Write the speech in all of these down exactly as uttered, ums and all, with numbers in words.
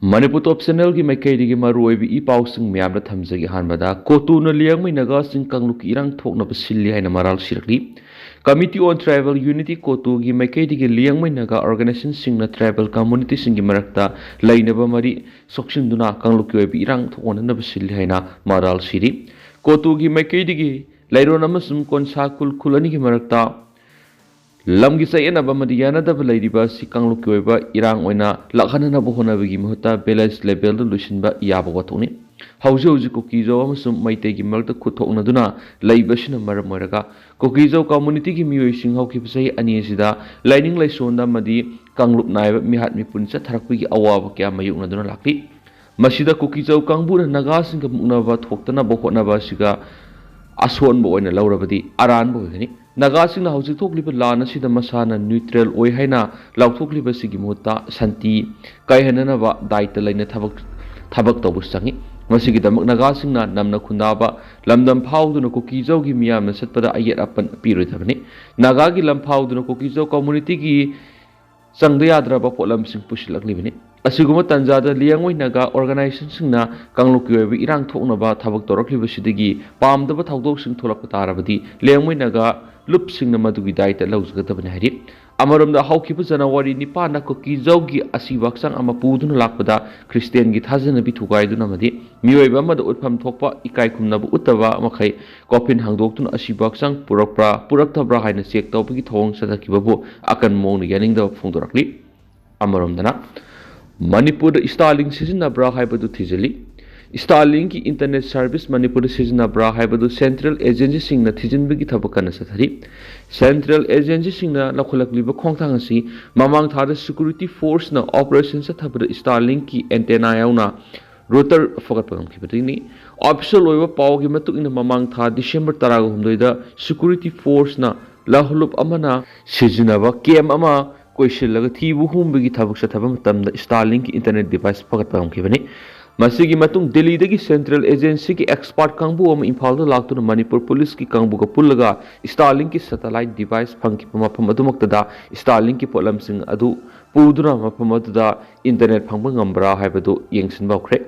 ꯃꯅꯤꯄꯨꯔ ꯇꯣꯞ ꯆꯦꯅꯦꯜꯒꯤ ꯃꯥꯏꯀꯩꯗꯒꯤ ꯃꯔꯨꯑꯣꯏꯕ ꯏ ꯄꯥꯎꯁꯤꯡ ꯃꯌꯥꯝꯗ ꯊꯝꯖꯒꯦ꯫ ꯑꯍꯥꯟꯕꯗ, ꯀꯣꯇꯨꯅ ꯂꯤꯌꯥꯡꯃꯩ ꯅꯥꯒꯥꯁꯤꯡ ꯀꯥꯡꯂꯨꯞꯀꯤ ꯏꯔꯥꯡ ꯊꯣꯛꯅꯕ ꯁꯤꯜꯂꯤ ꯍꯥꯏꯅ ꯃꯔꯥꯜ ꯁꯤꯔꯛꯂꯤ꯫ Committee on Tribal Unity ꯀꯣꯇꯨꯒꯤ ꯃꯥꯏꯀꯩꯗꯒꯤ ꯂꯤꯌꯥꯡꯃꯩ ꯅꯥꯒꯥ ꯑꯣꯔꯒꯅꯥꯏꯖꯦꯁꯟꯁꯤꯡꯅ ꯇ꯭ꯔꯥꯏꯕꯦꯜ ꯀꯝꯃꯨꯅꯤꯇꯤꯁꯤꯡꯒꯤ ꯃꯔꯛꯇ ꯂꯩꯅꯕ ꯃꯔꯤ ꯁꯣꯛꯆꯤꯟꯗꯨꯅ ꯀꯥꯡꯂꯨꯞꯀꯤ ꯑꯣꯏꯕ ꯏꯔꯥꯡ ꯊꯣꯛꯍꯟꯅꯕ ꯁꯤꯜꯂꯤ ꯍꯥꯏꯅ ꯃꯔꯥꯜ ꯁꯤꯔꯤ꯫ ꯀꯣꯇꯨꯒꯤ ꯃꯥꯏꯀꯩꯗꯒꯤ ꯂꯩꯔꯣꯟ ꯑꯃꯁꯨꯡ ꯀꯣꯟꯁꯥ ꯈꯨꯜ, ꯈꯨꯜ ꯑꯅꯤꯒꯤ ꯃꯔꯛꯇ ꯂꯝꯒꯤ ꯆꯌꯦꯠꯅꯕ ꯑꯃꯗꯤ ꯌꯥꯅꯗꯕ ꯂꯩꯔꯤꯕ ꯑꯁꯤ ꯀꯥꯡꯂꯨꯞꯀꯤ ꯑꯣꯏꯕ ꯏꯔꯥꯡ ꯑꯣꯏꯅ ꯂꯥꯛꯍꯟꯅꯅꯕ ꯍꯣꯠꯅꯕꯒꯤ ꯃꯍꯨꯠꯇ ꯚꯤꯂꯦꯖ ꯂꯦꯚꯦꯜꯗ ꯂꯣꯏꯁꯤꯟꯕ ꯌꯥꯕ ꯋꯥꯊꯣꯛꯅꯤ꯫ ꯍꯧꯖꯤꯛ ꯍꯧꯖꯤꯛ ꯀꯨꯀꯤꯖꯧ ꯑꯃꯁꯨꯡ ꯃꯩꯇꯩꯒꯤ ꯃꯔꯛꯇ ꯈꯨꯠ ꯊꯣꯛꯅꯗꯨꯅ ꯂꯩꯕ ꯑꯁꯤꯅ ꯃꯔꯝ ꯑꯣꯏꯔꯒ ꯀꯨꯀꯤꯖꯧ ꯀꯝꯃꯨꯅꯤꯇꯤꯒꯤ ꯃꯤꯑꯣꯏꯁꯤꯡ ꯍꯧꯈꯤꯕ ꯆꯍꯤ ꯑꯅꯤ ꯑꯁꯤꯗ ꯂꯥꯏꯅꯤꯡ ꯂꯥꯏꯁꯣꯟꯗ ꯑꯃꯗꯤ ꯀꯥꯡꯂꯨꯞ ꯅꯥꯏꯕ ꯃꯤꯍꯥꯠ ꯃꯤꯄꯨꯟ ꯆꯠꯊꯔꯛꯄꯒꯤ ꯑꯋꯥꯕ ꯀꯌꯥ ꯃꯥꯌꯣꯛꯅꯗꯨꯅ ꯂꯥꯛꯂꯤ꯫ ꯃꯁꯤꯗ ꯀꯨꯀꯤꯖꯧ ꯀꯥꯡꯕꯨꯅ ꯅꯥꯒꯥꯁꯤꯡꯒ ꯃꯨꯛꯅꯕ ꯊꯣꯛꯇꯅꯕ ꯍꯣꯠꯅꯕ ꯑꯁꯤꯒ ꯑꯁꯣꯟꯕ ꯑꯣꯏꯅ ꯂꯧꯔꯕꯗꯤ ꯑꯔꯥꯟꯕ ꯑꯣꯏꯒꯅꯤ꯫ ꯅꯥꯒꯥꯁꯤꯡꯅ ꯍꯧꯖꯤꯛ ꯊꯣꯛꯂꯤꯕ ꯂꯥꯟ ꯑꯁꯤꯗ ꯃꯁꯥꯅ ꯅ꯭ꯌꯨꯇ꯭ꯔꯦꯜ ꯑꯣꯏ ꯍꯥꯏꯅ ꯂꯥꯎꯊꯣꯛꯂꯤꯕꯁꯤꯒꯤ ꯃꯍꯨꯠꯇ ꯁꯥꯟꯇꯤ ꯀꯥꯏꯍꯟꯅꯅꯕ ꯗꯥꯏꯇ ꯂꯩꯅ ꯊꯕꯛ, ꯊꯕꯛ ꯇꯧꯕꯁꯨ ꯆꯪꯏ꯫ ꯃꯁꯤꯒꯤꯗꯃꯛ ꯅꯥꯒꯥꯁꯤꯡꯅ ꯅꯝꯅ ꯈꯨꯟꯗꯥꯕ ꯂꯝꯗꯝ ꯐꯥꯎꯗꯨꯅ ꯀꯨꯀꯤꯖꯧꯒꯤ ꯃꯤꯌꯥꯝꯅ ꯆꯠꯄꯗ ꯑꯌꯦꯠ ꯑꯄꯟ ꯄꯤꯔꯣꯏꯗꯕꯅꯤ꯫ ꯅꯥꯒꯥꯒꯤ ꯂꯝ ꯐꯥꯎꯗꯨꯅ ꯀꯨꯀꯤꯖꯧ ꯀꯝꯃꯨꯅꯤꯇꯤꯒꯤ ꯆꯪꯗ ꯌꯥꯗ꯭ꯔꯕ ꯄꯣꯠꯂꯝꯁꯤꯡ ꯄꯨꯁꯤꯜꯂꯛꯂꯤꯕꯅꯤ꯫ ꯑꯁꯤꯒꯨꯝꯕ ꯇꯥꯟꯖꯥꯗ ꯂꯤꯌꯥꯡꯃꯩ ꯅꯥꯒꯥ ꯑꯣꯔꯒꯅꯥꯏꯖꯦꯁꯟꯁꯤꯡꯅ ꯀꯥꯡꯂꯨꯞꯀꯤ ꯑꯣꯏꯕ ꯏꯔꯥꯡ ꯊꯣꯛꯅꯕ ꯊꯕꯛ ꯇꯧꯔꯛꯂꯤꯕꯁꯤꯗꯒꯤ ꯄꯥꯝꯗꯕ ꯊꯧꯗꯣꯛꯁꯤꯡ ꯊꯣꯛꯂꯛꯄ ꯇꯥꯔꯕꯗꯤ ꯂꯤꯌꯥꯡꯃꯩ ꯅꯥꯒꯥ ꯂꯨꯞꯁꯤꯡꯅ ꯃꯗꯨꯒꯤ ꯗꯥꯏꯇ ꯂꯧꯖꯒꯗꯕꯅꯤ ꯍꯥꯏꯔꯤ꯫ ꯑꯃꯔꯣꯝꯗ, ꯍꯧꯈꯤꯕ ꯖꯅꯋꯥꯔꯤ ꯅꯤꯄꯥꯟꯗ ꯀꯨꯀꯤꯖꯧꯒꯤ ꯑꯁꯤꯕ ꯍꯛꯆꯥꯡ ꯑꯃ ꯄꯨꯗꯨꯅ ꯂꯥꯛꯄꯗ ꯈ꯭ꯔꯤꯁꯇꯤꯌꯥꯟꯒꯤ ꯊꯥꯖꯅꯕꯤ ꯊꯨꯒꯥꯏꯗꯨꯅ ꯑꯃꯗꯤ ꯃꯤꯑꯣꯏꯕ ꯑꯃꯗ ꯎꯠꯐꯝ ꯊꯣꯛꯄ ꯏꯀꯥꯏ ꯈꯨꯝꯅꯕ ꯎꯠꯇꯕ ꯃꯈꯩ ꯀꯣꯐꯤꯟ ꯍꯥꯡꯗꯣꯛꯇꯨꯅ ꯑꯁꯤꯕ ꯍꯛꯆꯥꯡ ꯄꯨꯔꯛꯄ꯭ꯔꯥ ꯄꯨꯔꯛꯇꯕ꯭ꯔꯥ ꯍꯥꯏꯅ ꯆꯦꯛ ꯇꯧꯕꯒꯤ ꯊꯧꯑꯣꯡ ꯆꯠꯊꯈꯤꯕꯕꯨ ꯑꯀꯟꯕ ꯃꯑꯣꯡꯗ ꯌꯥꯅꯤꯡꯗꯕ ꯐꯣꯡꯗꯣꯔꯛꯂꯤ꯫ ꯑꯃꯔꯣꯝꯗꯅ, ꯃꯅꯤꯄꯨꯔꯗ ꯁ꯭ꯇꯥꯔꯂꯤꯡ ꯁꯤꯖꯤꯟꯅꯕ꯭ꯔꯥ ꯍꯥꯏꯕꯗꯨ ꯊꯤꯖꯤꯜꯂꯤ꯫ ꯁ꯭ꯇꯥꯔꯂꯤꯡꯒꯤ ꯏꯟꯇꯔꯅꯦꯠ ꯁꯔꯚꯤꯁ ꯃꯅꯤꯄꯨꯔꯗ ꯁꯤꯖꯤꯟꯅꯕ꯭ꯔꯥ ꯍꯥꯏꯕꯗꯨ ꯁꯦꯟꯇ꯭ꯔꯦꯜ ꯑꯦꯖꯦꯟꯁꯤꯁꯤꯡꯅ ꯊꯤꯖꯤꯟꯕꯒꯤ ꯊꯕꯛ ꯀꯟꯅ ꯆꯠꯊꯔꯤ꯫ ꯁꯦꯟꯇ꯭ꯔꯦꯜ ꯑꯦꯖꯦꯟꯁꯤꯁꯤꯡꯅ ꯂꯧꯈꯠꯂꯛꯂꯤꯕ ꯈꯣꯡꯊꯥꯡ ꯑꯁꯤ ꯃꯃꯥꯡ ꯊꯥꯗ ꯁꯦꯀ꯭ꯌꯨꯔꯤꯇꯤ ꯐꯣꯔꯁꯅ ꯑꯣꯄꯔꯦꯁꯟ ꯆꯠꯊꯕꯗ ꯁ꯭ꯇꯥꯔꯂꯤꯡꯒꯤ ꯑꯦꯟꯇꯦꯅꯥ ꯌꯥꯎꯅ ꯔꯨꯇꯔ ꯐꯒꯠꯄ ꯉꯝꯈꯤꯕꯗꯒꯤꯅꯤ꯫ ꯑꯣꯐꯤꯁꯤꯌꯦꯜ ꯑꯣꯏꯕ ꯄꯥꯎꯒꯤ ꯃꯇꯨꯡ ꯏꯟꯅ, ꯃꯃꯥꯡ ꯊꯥ ꯗꯤꯁꯦꯝꯕꯔ ꯇꯔꯥꯍꯨꯝꯗꯣꯏꯗ ꯁꯦꯀ꯭ꯌꯨꯔꯤꯇꯤ ꯐꯣꯔꯁꯅ ꯂꯍꯨꯂꯨꯞ ꯑꯃꯅ ꯁꯤꯖꯤꯟꯅꯕ ꯀꯦꯝ ꯑꯃ ꯀꯣꯏꯁꯤꯜꯂꯒ ꯊꯤꯕ ꯍꯨꯝꯕꯒꯤ ꯊꯕꯛ ꯆꯠꯊꯕ ꯃꯇꯝꯗ ꯁ꯭ꯇꯥꯔꯂꯤꯡꯒꯤ ꯏꯟꯇꯔꯅꯦꯠ ꯗꯤꯚꯥꯏꯁ ꯐꯒꯠꯄ ꯉꯝꯈꯤꯕꯅꯤ꯫ ꯃꯁꯤꯒꯤ ꯃꯇꯨꯡ ꯗꯤꯜꯂꯤꯗꯒꯤ ꯁꯦꯟꯇ꯭ꯔꯦꯜ ꯑꯦꯖꯦꯟꯁꯤꯒꯤ ꯑꯦꯛꯁꯄꯥꯔꯠ ꯀꯥꯡꯕꯨ ꯑꯃ ꯏꯝꯐꯥꯜꯗ ꯂꯥꯛꯇꯨꯅ ꯃꯅꯤꯄꯨꯔ ꯄꯨꯂꯤꯁꯀꯤ ꯀꯥꯡꯕꯨꯒ ꯄꯨꯜꯂꯒ ꯁ꯭ꯇꯥꯔꯂꯤꯡꯀꯤ ꯁꯦꯇꯦꯂꯥꯏꯠ ꯗꯤꯚꯥꯏꯁ ꯐꯪꯈꯤꯕ ꯃꯐꯝ ꯑꯗꯨꯃꯛꯇꯗ ꯁ꯭ꯇꯥꯔꯂꯤꯡꯀꯤ ꯄꯣꯠꯂꯝꯁꯤꯡ ꯑꯗꯨ ꯄꯨꯗꯨꯅ ꯃꯐꯝ ꯑꯗꯨꯗ ꯏꯟꯇꯔꯅꯦꯠ ꯐꯪꯕ ꯉꯝꯕ꯭ꯔꯥ ꯍꯥꯏꯕꯗꯨ ꯌꯦꯡꯁꯤꯟꯕ ꯍꯧꯈ꯭ꯔꯦ꯫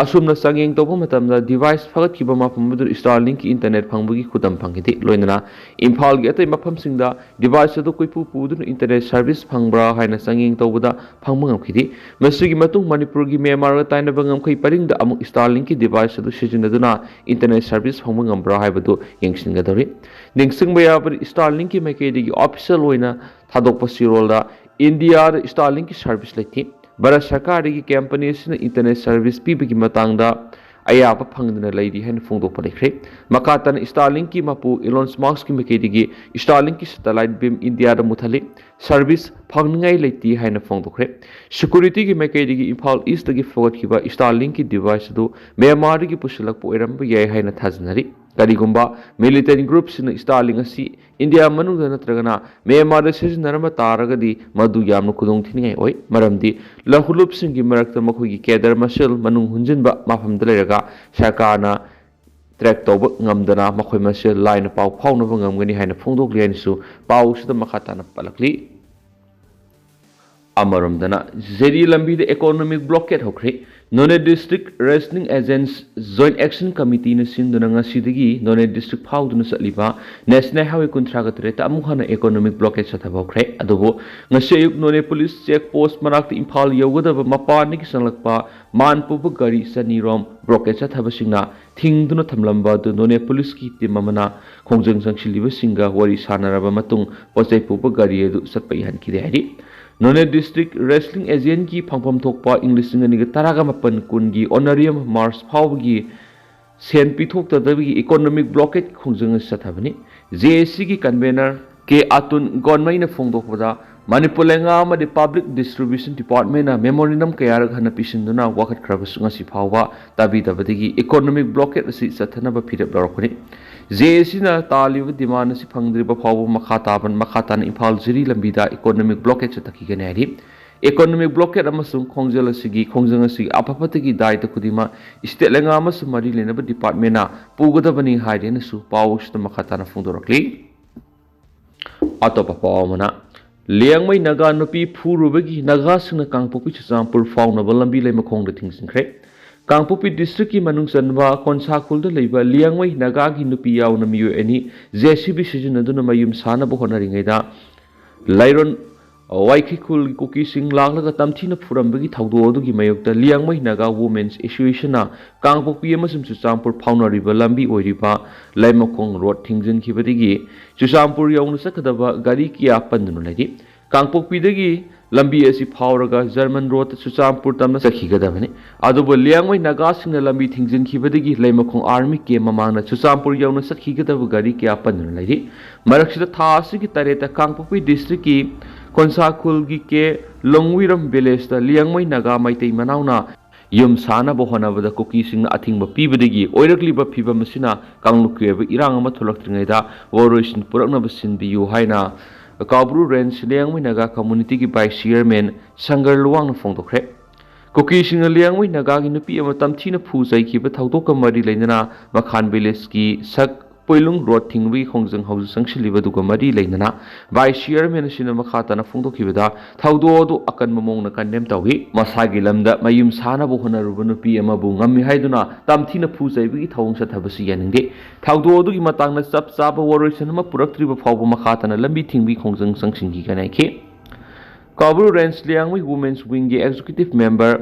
ꯑꯁꯨꯝꯅ ꯆꯥꯡꯌꯦꯡ ꯇꯧꯕ ꯃꯇꯝꯗ ꯗꯤꯚꯥꯏꯁ ꯐꯒꯠꯈꯤꯕ ꯃꯐꯝ ꯑꯗꯨꯗ ꯁ꯭ꯇꯥꯔꯂꯤꯡꯀꯤ ꯏꯟꯇꯔꯅꯦꯠ ꯐꯪꯕꯒꯤ ꯈꯨꯗꯝ ꯐꯪꯈꯤꯗꯦ꯫ ꯂꯣꯏꯅꯅ ꯏꯝꯐꯥꯜꯒꯤ ꯑꯇꯩ ꯃꯐꯝꯁꯤꯡꯗ ꯗꯤꯚꯥꯏꯁ ꯑꯗꯨ ꯀꯣꯏꯄꯨ ꯄꯨꯗꯨꯅ ꯏꯟꯇꯔꯅꯦꯠ ꯁꯔꯚꯤꯁ ꯐꯪꯕ꯭ꯔꯥ ꯍꯥꯏꯅ ꯆꯥꯡꯌꯦꯡ ꯇꯧꯕꯗ ꯐꯪꯕ ꯉꯝꯈꯤꯗꯦ꯫ ꯃꯁꯤꯒꯤ ꯃꯇꯨꯡ ꯃꯅꯤꯄꯨꯔꯒꯤ ꯃ꯭ꯌꯥꯟꯃꯥꯔꯒ ꯇꯥꯏꯅꯕ ꯉꯝꯈꯩ ꯄꯔꯤꯡꯗ ꯑꯃꯨꯛ ꯁ꯭ꯇꯥꯔꯂꯤꯡꯀꯤ ꯗꯤꯚꯥꯏꯁ ꯑꯗꯨ ꯁꯤꯖꯤꯟꯅꯗꯨꯅ ꯏꯟꯇꯔꯅꯦꯠ ꯁꯔꯚꯤꯁ ꯐꯪꯕ ꯉꯝꯕ꯭ꯔꯥ ꯍꯥꯏꯕꯗꯨ ꯌꯦꯡꯁꯤꯟꯒꯗꯧꯔꯤ꯫ ꯅꯤꯡꯁꯤꯡꯕ ꯌꯥꯕꯗꯤ, ꯁ꯭ꯇꯥꯔꯂꯤꯡꯀꯤ ꯃꯥꯏꯀꯩꯗꯒꯤ ꯑꯣꯐꯤꯁꯤꯌꯦꯜ ꯑꯣꯏꯅ ꯊꯥꯗꯣꯛꯄ ꯆꯦꯔꯣꯜꯗ ꯏꯟꯗꯤꯌꯥꯗ ꯁ꯭ꯇꯥꯔꯂꯤꯡꯀꯤ ꯁꯔꯚꯤꯁ ꯂꯩꯇꯦ꯫ ꯚꯥꯔꯠ ꯁꯔꯀꯥꯔꯗꯒꯤ ꯀꯝꯄꯅꯤ ꯑꯁꯤꯅ ꯏꯟꯇꯔꯅꯦꯠ ꯁꯔꯚꯤꯁ ꯄꯤꯕꯒꯤ ꯃꯇꯥꯡꯗ ꯑꯌꯥꯕ ꯐꯪꯗꯅ ꯂꯩꯔꯤ ꯍꯥꯏꯅ ꯐꯣꯡꯗꯣꯛꯄ ꯂꯩꯈ꯭ꯔꯦ꯫ ꯃꯈꯥ ꯇꯥꯅ ꯁ꯭ꯇꯥꯔꯂꯤꯡꯀꯤ ꯃꯄꯨ ꯏꯂꯣꯟ ꯃꯁꯛꯀꯤ ꯃꯥꯏꯀꯩꯗꯒꯤ ꯁ꯭ꯇꯥꯔꯂꯤꯡꯀꯤ ꯁꯦꯇꯦꯂꯥꯏꯠ ꯕꯤꯝ ꯏꯟꯗꯤꯌꯥꯗ ꯃꯨꯠꯊꯠꯂꯤ꯫ ꯁꯔꯚꯤꯁ ꯐꯪꯅꯤꯡꯉꯥꯏ ꯂꯩꯇꯦ ꯍꯥꯏꯅ ꯐꯣꯡꯗꯣꯛꯈ꯭ꯔꯦ꯫ ꯁꯦꯀ꯭ꯌꯨꯔꯤꯇꯤꯒꯤ ꯃꯥꯏꯀꯩꯗꯒꯤ ꯏꯝꯐꯥꯜ ꯏꯁꯇꯒꯤ ꯐꯒꯠꯈꯤꯕ ꯁ꯭ꯇꯥꯔꯂꯤꯡꯀꯤ ꯗꯤꯚꯥꯏꯁ ꯑꯗꯨ ꯃ꯭ꯌꯥꯟꯃꯥꯔꯗꯒꯤ ꯄꯨꯁꯤꯜꯂꯛꯄ ꯑꯣꯏꯔꯝꯕ ꯌꯥꯏ ꯍꯥꯏꯅ ꯊꯥꯖꯅꯔꯤ꯫ ꯀꯔꯤꯒꯨꯝꯕ ꯃꯤꯂꯤꯇꯦꯟ ꯒ꯭ꯔꯨꯞꯁꯤꯡꯅ ꯁ꯭ꯇꯥꯔꯂꯤꯡ ꯑꯁꯤ ꯏꯟꯗꯤꯌꯥ ꯃꯅꯨꯡꯗ ꯅꯠꯇ꯭ꯔꯒꯅ ꯃ꯭ꯌꯥꯟꯃꯥꯔꯗ ꯁꯤꯖꯤꯟꯅꯔꯝꯕ ꯇꯥꯔꯒꯗꯤ, ꯃꯗꯨ ꯌꯥꯝꯅ ꯈꯨꯗꯣꯡ ꯊꯤꯅꯤꯡꯉꯥꯏ ꯑꯣꯏ, ꯃꯔꯝꯗꯤ ꯂꯍꯨꯂꯨꯞꯁꯤꯡꯒꯤ ꯃꯔꯛꯇ ꯃꯈꯣꯏꯒꯤ ꯀꯦꯗꯔ ꯃꯁꯦꯜ ꯃꯅꯨꯡ ꯍꯨꯟꯖꯤꯟꯕ ꯃꯐꯝꯗ ꯂꯩꯔꯒ ꯁꯔꯀꯥꯔꯅ ꯇ꯭ꯔꯦꯛ ꯇꯧꯕ ꯉꯝꯗꯅ ꯃꯈꯣꯏ ꯃꯁꯦꯜ ꯂꯥꯏꯅ ꯄꯥꯎ ꯐꯥꯎꯅꯕ ꯉꯝꯒꯅꯤ ꯍꯥꯏꯅ ꯐꯣꯡꯗꯣꯛꯂꯤ ꯍꯥꯏꯅꯁꯨ ꯄꯥꯎꯁꯤꯗ ꯃꯈꯥ ꯇꯥꯅ ꯄꯜꯂꯛꯂꯤ꯫ ꯑꯃꯔꯣꯝꯗꯅ ꯖꯤꯔꯤ ꯂꯝꯕꯤꯗ ꯏꯀꯣꯅꯣꯃꯤꯛ ꯕ꯭ꯂꯣꯀꯦꯠ ꯍꯧꯈ꯭ꯔꯦ꯫ ꯅꯣꯅꯦ ꯗꯤꯁꯇ꯭ꯔꯤꯛ ꯔꯦꯁꯂꯤꯡ ꯑꯦꯖꯦꯟꯠꯁ ꯖꯣꯏꯟꯠ ꯑꯦꯛꯁꯟ ꯀꯃꯤꯇꯤꯅ ꯁꯤꯟꯗꯨꯅ ꯉꯁꯤꯗꯒꯤ ꯅꯣꯅꯦ ꯗꯤꯁꯇ꯭ꯔꯤꯛ ꯐꯥꯎꯗꯨꯅ ꯆꯠꯂꯤꯕ ꯅꯦꯁꯅꯦꯜ ꯍꯥꯏꯋꯦ ꯀꯨꯟꯊ꯭ꯔꯥꯒ ꯇꯔꯦꯠꯇ ꯑꯃꯨꯛ ꯍꯟꯅ ꯏꯀꯣꯅꯣꯃꯤꯛ ꯕ꯭ꯂꯣꯀꯦꯠ ꯆꯠꯊꯕ ꯍꯧꯈ꯭ꯔꯦ꯫ ꯑꯗꯨꯕꯨ ꯉꯁꯤ ꯑꯌꯨꯛ ꯅꯣꯅꯦ ꯄꯨꯂꯤꯁ ꯆꯦꯛ ꯄꯣꯁ ꯃꯅꯥꯛꯇ ꯏꯝꯐꯥꯜ ꯌꯧꯒꯗꯕ ꯃꯄꯥꯟꯗꯒꯤ ꯆꯪꯂꯛꯄ ꯃꯥꯟ ꯄꯨꯕ ꯒꯥꯔꯤ ꯆꯅꯤꯔꯣꯝ ꯕ꯭ꯂꯣꯀꯦꯠ ꯆꯠꯊꯕꯁꯤꯡꯅ ꯊꯤꯡꯗꯨꯅ ꯊꯝꯂꯝꯕ ꯑꯗꯨ ꯅꯣꯅꯦ ꯄꯨꯂꯤꯁꯀꯤ ꯇꯤꯝ ꯑꯃꯅ ꯈꯣꯡꯖꯪ ꯆꯪꯁꯤꯜꯂꯤꯕꯁꯤꯡꯒ ꯋꯥꯔꯤ ꯁꯥꯟꯅꯔꯕ ꯃꯇꯨꯡ ꯄꯣꯠꯆꯩ ꯄꯨꯕ ꯒꯥꯔꯤ ꯑꯗꯨ ꯆꯠꯄ ꯌꯥꯍꯟꯈꯤꯗꯦ ꯍꯥꯏꯔꯤ꯫ ꯅꯣꯅꯦ ꯗꯤꯁꯇ꯭ꯔꯤꯛ ꯔꯦꯁꯂꯤꯡ ꯑꯦꯖꯦꯟꯠꯀꯤ ꯐꯪꯐꯝ ꯊꯣꯛꯄ ꯏꯪ ꯂꯤꯁꯤꯡ ꯑꯅꯤꯒ ꯇꯔꯥꯒ ꯃꯥꯄꯟ ꯀꯨꯟꯒꯤ ꯑꯣꯅꯔꯤꯌꯝ ꯃꯥꯔꯆ ꯐꯥꯎꯕꯒꯤ ꯁꯦꯟ ꯄꯤꯊꯣꯛꯇꯗꯕꯒꯤ ꯏꯀꯣꯅꯣꯃꯤꯛ ꯕ꯭ꯂꯣꯀꯦꯠ ꯈꯣꯡꯖꯪ ꯑꯁꯤ ꯆꯠꯊꯕꯅꯤ꯫ ꯖꯦ ꯑꯦ ꯁꯤꯒꯤ ꯀꯟꯚꯦꯅꯔ ꯀꯦ ꯑꯇꯨꯟ ꯒꯣꯟꯃꯩꯅ ꯐꯣꯡꯗꯣꯛꯄꯗ, ꯃꯅꯤꯄꯨꯔ ꯂꯩꯉꯥꯛ ꯑꯃꯗꯤ ꯄꯕ꯭ꯂꯤꯛ ꯗꯤꯁꯇ꯭ꯔꯤꯕ꯭ꯌꯨꯁꯟ ꯗꯤꯄꯥꯔꯠꯃꯦꯟꯅ ꯃꯦꯃꯣꯔꯦꯟꯗꯝ ꯀꯌꯥꯔꯛ ꯍꯟꯅ ꯄꯤꯁꯤꯟꯗꯨꯅ ꯋꯥꯀꯠꯈ꯭ꯔꯕꯁꯨ ꯉꯁꯤ ꯐꯥꯎꯕ ꯇꯥꯕꯤꯗꯕꯗꯒꯤ ꯏꯀꯣꯅꯣꯃꯤꯛ ꯕ꯭ꯂꯣꯀꯦꯠ ꯑꯁꯤ ꯆꯠꯊꯅꯕ ꯐꯤꯔꯦꯞ ꯂꯧꯔꯛꯄꯅꯤ꯫ ꯖꯦ ꯑꯦ ꯁꯤꯅ ꯇꯥꯜꯂꯤꯕ ꯗꯤꯃꯥꯟ ꯑꯁꯤ ꯐꯪꯗ꯭ꯔꯤꯕ ꯐꯥꯎꯕ ꯃꯈꯥ ꯇꯥꯕ, ꯃꯈꯥ ꯇꯥꯅ ꯏꯝꯐꯥꯜ ꯖꯤꯔꯤ ꯂꯝꯕꯤꯗ ꯏꯀꯣꯅꯣꯃꯤꯛ ꯕ꯭ꯂꯣꯀꯦꯠ ꯆꯠꯊꯈꯤꯒꯅꯤ ꯍꯥꯏꯔꯤ꯫ Economic blockade ꯑꯃꯁꯨꯡ ꯈꯣꯡꯖꯦꯜ ꯑꯁꯤꯒꯤ ꯈꯣꯡꯖꯪ ꯑꯁꯤꯒꯤ ꯑꯐ ꯐꯠꯇꯒꯤ ꯗꯥꯏꯇ ꯈꯨꯗꯤꯡꯃꯛ state ꯂꯩꯉꯥꯛ ꯑꯃꯁꯨꯡ ꯃꯔꯤ ꯂꯩꯅꯕ department ꯅ ꯄꯨꯒꯗꯕꯅꯤ ꯍꯥꯏꯔꯦꯅꯁꯨ ꯄꯥꯎ ꯑꯁꯤꯗ ꯃꯈꯥ ꯇꯥꯅ ꯐꯣꯡꯗꯣꯔꯛꯂꯤ꯫ ꯑꯇꯣꯞꯄ ꯄꯥꯎ ꯑꯃꯅ, ꯂꯤꯌꯥꯡꯃꯩ ꯅꯥꯒꯥ ꯅꯨꯄꯤ ꯐꯨꯔꯨꯕꯒꯤ ꯅꯥꯒꯥꯁꯤꯡꯅ ꯀꯥꯡꯄꯣꯛꯄꯤ ꯆꯨꯔꯆꯥꯟꯄꯨꯔ ꯐꯥꯎꯅꯕ ꯂꯝꯕꯤ ꯂꯩꯃꯈꯣꯡꯗ ꯊꯤꯡꯖꯤꯟꯈ꯭ꯔꯦ꯫ ꯀꯥꯡꯄꯣꯛꯄꯤ district ꯀꯤ ꯃꯅꯨꯡ ꯆꯟꯕ ꯀꯣꯟꯁꯥꯈꯨꯜꯗ ꯂꯩꯕ ꯂꯤꯌꯥꯡꯃꯩ ꯅꯥꯒꯥꯒꯤ ꯅꯨꯄꯤ ꯌꯥꯎꯅ ꯃꯤꯑꯣꯏ ꯑꯅꯤ J C B ꯁꯤꯖꯤꯟꯅꯗꯨꯅ ꯃꯌꯨꯝ ꯁꯥꯅꯕ ꯍꯣꯠꯅꯔꯤꯉꯩꯗ ꯂꯩꯔꯣꯟ ꯋꯥꯏꯈꯤꯈꯨꯜꯒꯤ ꯀꯨꯀꯤꯁꯤꯡ ꯂꯥꯛꯂꯒ ꯇꯝꯊꯤꯅ ꯐꯨꯔꯝꯕꯒꯤ ꯊꯧꯗꯣꯛ ꯑꯗꯨꯒꯤ ꯃꯥꯌꯣꯛꯇ ꯂꯤꯌꯥꯡꯃꯩ ꯅꯥꯒꯥ Women's Association ꯅ ꯀꯥꯡꯄꯣꯛꯄꯤ ꯑꯃꯁꯨꯡ ꯆꯨꯔꯆꯥꯟꯄꯨꯔ ꯐꯥꯎꯅꯔꯤꯕ ꯂꯝꯕꯤ ꯑꯣꯏꯔꯤꯕ ꯂꯩꯃꯈꯣꯡ ꯔꯣꯗ ꯊꯤꯡꯖꯤꯟꯈꯤꯕꯗꯒꯤ ꯆꯨꯔꯆꯥꯟꯄꯨꯔ ꯌꯧꯅ ꯆꯠꯀꯗꯕ ꯒꯥꯔꯤ ꯀꯌꯥ ꯄꯟꯗꯨꯅ ꯂꯩꯔꯤ꯫ ꯀꯥꯡꯄꯣꯛꯄꯤꯗꯒꯤ ꯂꯝꯕꯤ ꯑꯁꯤ ꯐꯥꯎꯔꯒ ꯖꯔꯃꯟ ꯔꯣꯗ ꯆꯨꯔꯆꯥꯟꯄꯨꯔ ꯇꯝꯅ ꯆꯠꯈꯤꯒꯗꯕꯅꯤ꯫ ꯑꯗꯨꯕꯨ ꯂꯤꯌꯥꯡꯃꯩ ꯅꯥꯒꯥꯁꯤꯡꯅ ꯂꯝꯕꯤ ꯊꯤꯡꯖꯤꯟꯈꯤꯕꯗꯒꯤ ꯂꯩꯃꯈꯣꯡ army camp ꯃꯃꯥꯡꯗ ꯆꯨꯔꯆꯥꯟꯄꯨꯔ ꯌꯧꯅ ꯆꯠꯈꯤꯒꯗꯕ ꯒꯥꯔꯤ ꯀꯌꯥ ꯄꯟꯗꯨꯅ ꯂꯩꯔꯤ꯫ ꯃꯔꯛꯁꯤꯗ ꯊꯥ ꯑꯁꯤꯒꯤ ꯇꯔꯦꯠꯇ ꯀꯥꯡꯄꯣꯛꯄꯤ district ꯀꯤ ꯀꯣꯟꯁꯥꯈꯨꯜꯒꯤ ꯀꯦ ꯂꯣꯡꯋꯤꯔꯝ village ꯇ ꯂꯤꯌꯥꯡꯃꯩ ꯅꯥꯒꯥ ꯃꯩꯇꯩ ꯃꯅꯥꯎꯅ ꯌꯨꯝ ꯁꯥꯅꯕ ꯍꯣꯠꯅꯕꯗ ꯀꯨꯀꯤꯁꯤꯡꯅ ꯑꯊꯤꯡꯕ ꯄꯤꯕꯗꯒꯤ ꯑꯣꯏꯔꯛꯂꯤꯕ ꯐꯤꯚꯝ ꯑꯁꯤꯅ ꯀꯥꯡꯂꯨꯞꯀꯤ ꯑꯣꯏꯕ ꯏꯔꯥꯡ ꯑꯃ ꯊꯣꯛꯂꯛꯇ꯭ꯔꯤꯉꯩꯗ ꯋꯥꯔꯣꯏꯁꯤꯟ ꯄꯨꯔꯛꯅꯕ ꯁꯤꯟꯕꯤꯌꯨ ꯍꯥꯏꯅ ꯀꯥꯎꯕ꯭ꯔꯨ Range ꯂꯤꯌꯥꯡꯃꯩ ꯅꯥꯒꯥ community ꯒꯤ vice chairman ꯁꯪꯒꯔ ꯂꯨꯋꯥꯡꯅ ꯐꯣꯡꯗꯣꯛꯈ꯭ꯔꯦ꯫ ꯀꯨꯀꯤꯁꯤꯡꯅ ꯂꯤꯌꯥꯡꯃꯩ ꯅꯥꯒꯥꯒꯤ ꯅꯨꯄꯤ ꯑꯃ ꯇꯝꯊꯤꯅ ꯐꯨ ꯆꯩꯈꯤꯕ ꯊꯧꯗꯣꯛꯀ ꯃꯔꯤ ꯂꯩꯅꯅ ꯃꯈꯥꯟ village ꯀꯤ ꯁꯛ ꯄꯣꯏꯂꯨꯡ ꯔꯣꯗ ꯊꯤꯡꯕꯒꯤ ꯈꯣꯡꯖꯪ ꯍꯧꯖꯤꯛ ꯆꯪꯁꯤꯜꯂꯤꯕ ꯑꯗꯨꯒ ꯃꯔꯤ ꯂꯩꯅꯅ vice chairman ꯑꯁꯤꯅ ꯃꯈꯥ ꯇꯥꯅ ꯐꯣꯡꯗꯣꯛꯈꯤꯕꯗ, ꯊꯧꯗꯣꯛ ꯑꯗꯨ ꯑꯀꯟꯕ ꯃꯑꯣꯡꯗ condemn ꯇꯧꯏ꯫ ꯃꯁꯥꯒꯤ ꯂꯝꯗ ꯃꯌꯨꯝ ꯁꯥꯅꯕ ꯍꯣꯠꯅꯔꯨꯕ ꯅꯨꯄꯤ ꯑꯃꯕꯨ ꯉꯝꯃꯤ ꯍꯥꯏꯗꯨꯅ ꯇꯝꯊꯤꯅ ꯐꯨ ꯆꯩꯕꯒꯤ ꯊꯧꯑꯣꯡ ꯆꯠꯊꯕꯁꯤ ꯌꯥꯅꯤꯡꯗꯦ꯫ ꯊꯧꯗꯣꯛ ꯑꯗꯨꯒꯤ ꯃꯇꯥꯡꯗ ꯆꯞ ꯆꯥꯕ ꯋꯥꯔꯣꯏꯁꯤꯟ ꯑꯃ ꯄꯨꯔꯛꯇ꯭ꯔꯤꯕ ꯐꯥꯎꯕ ꯃꯈꯥ ꯇꯥꯅ ꯂꯝꯕꯤ ꯊꯤꯡꯕꯒꯤ ꯈꯣꯡꯖꯪ ꯆꯪꯁꯤꯟꯈꯤꯒꯅꯤ ꯍꯥꯏꯈꯤ꯫ ꯀꯥꯎꯕ꯭ꯔꯨ Range ꯂꯤꯌꯥꯡꯃꯩ Women's Wing ꯒꯤ executive member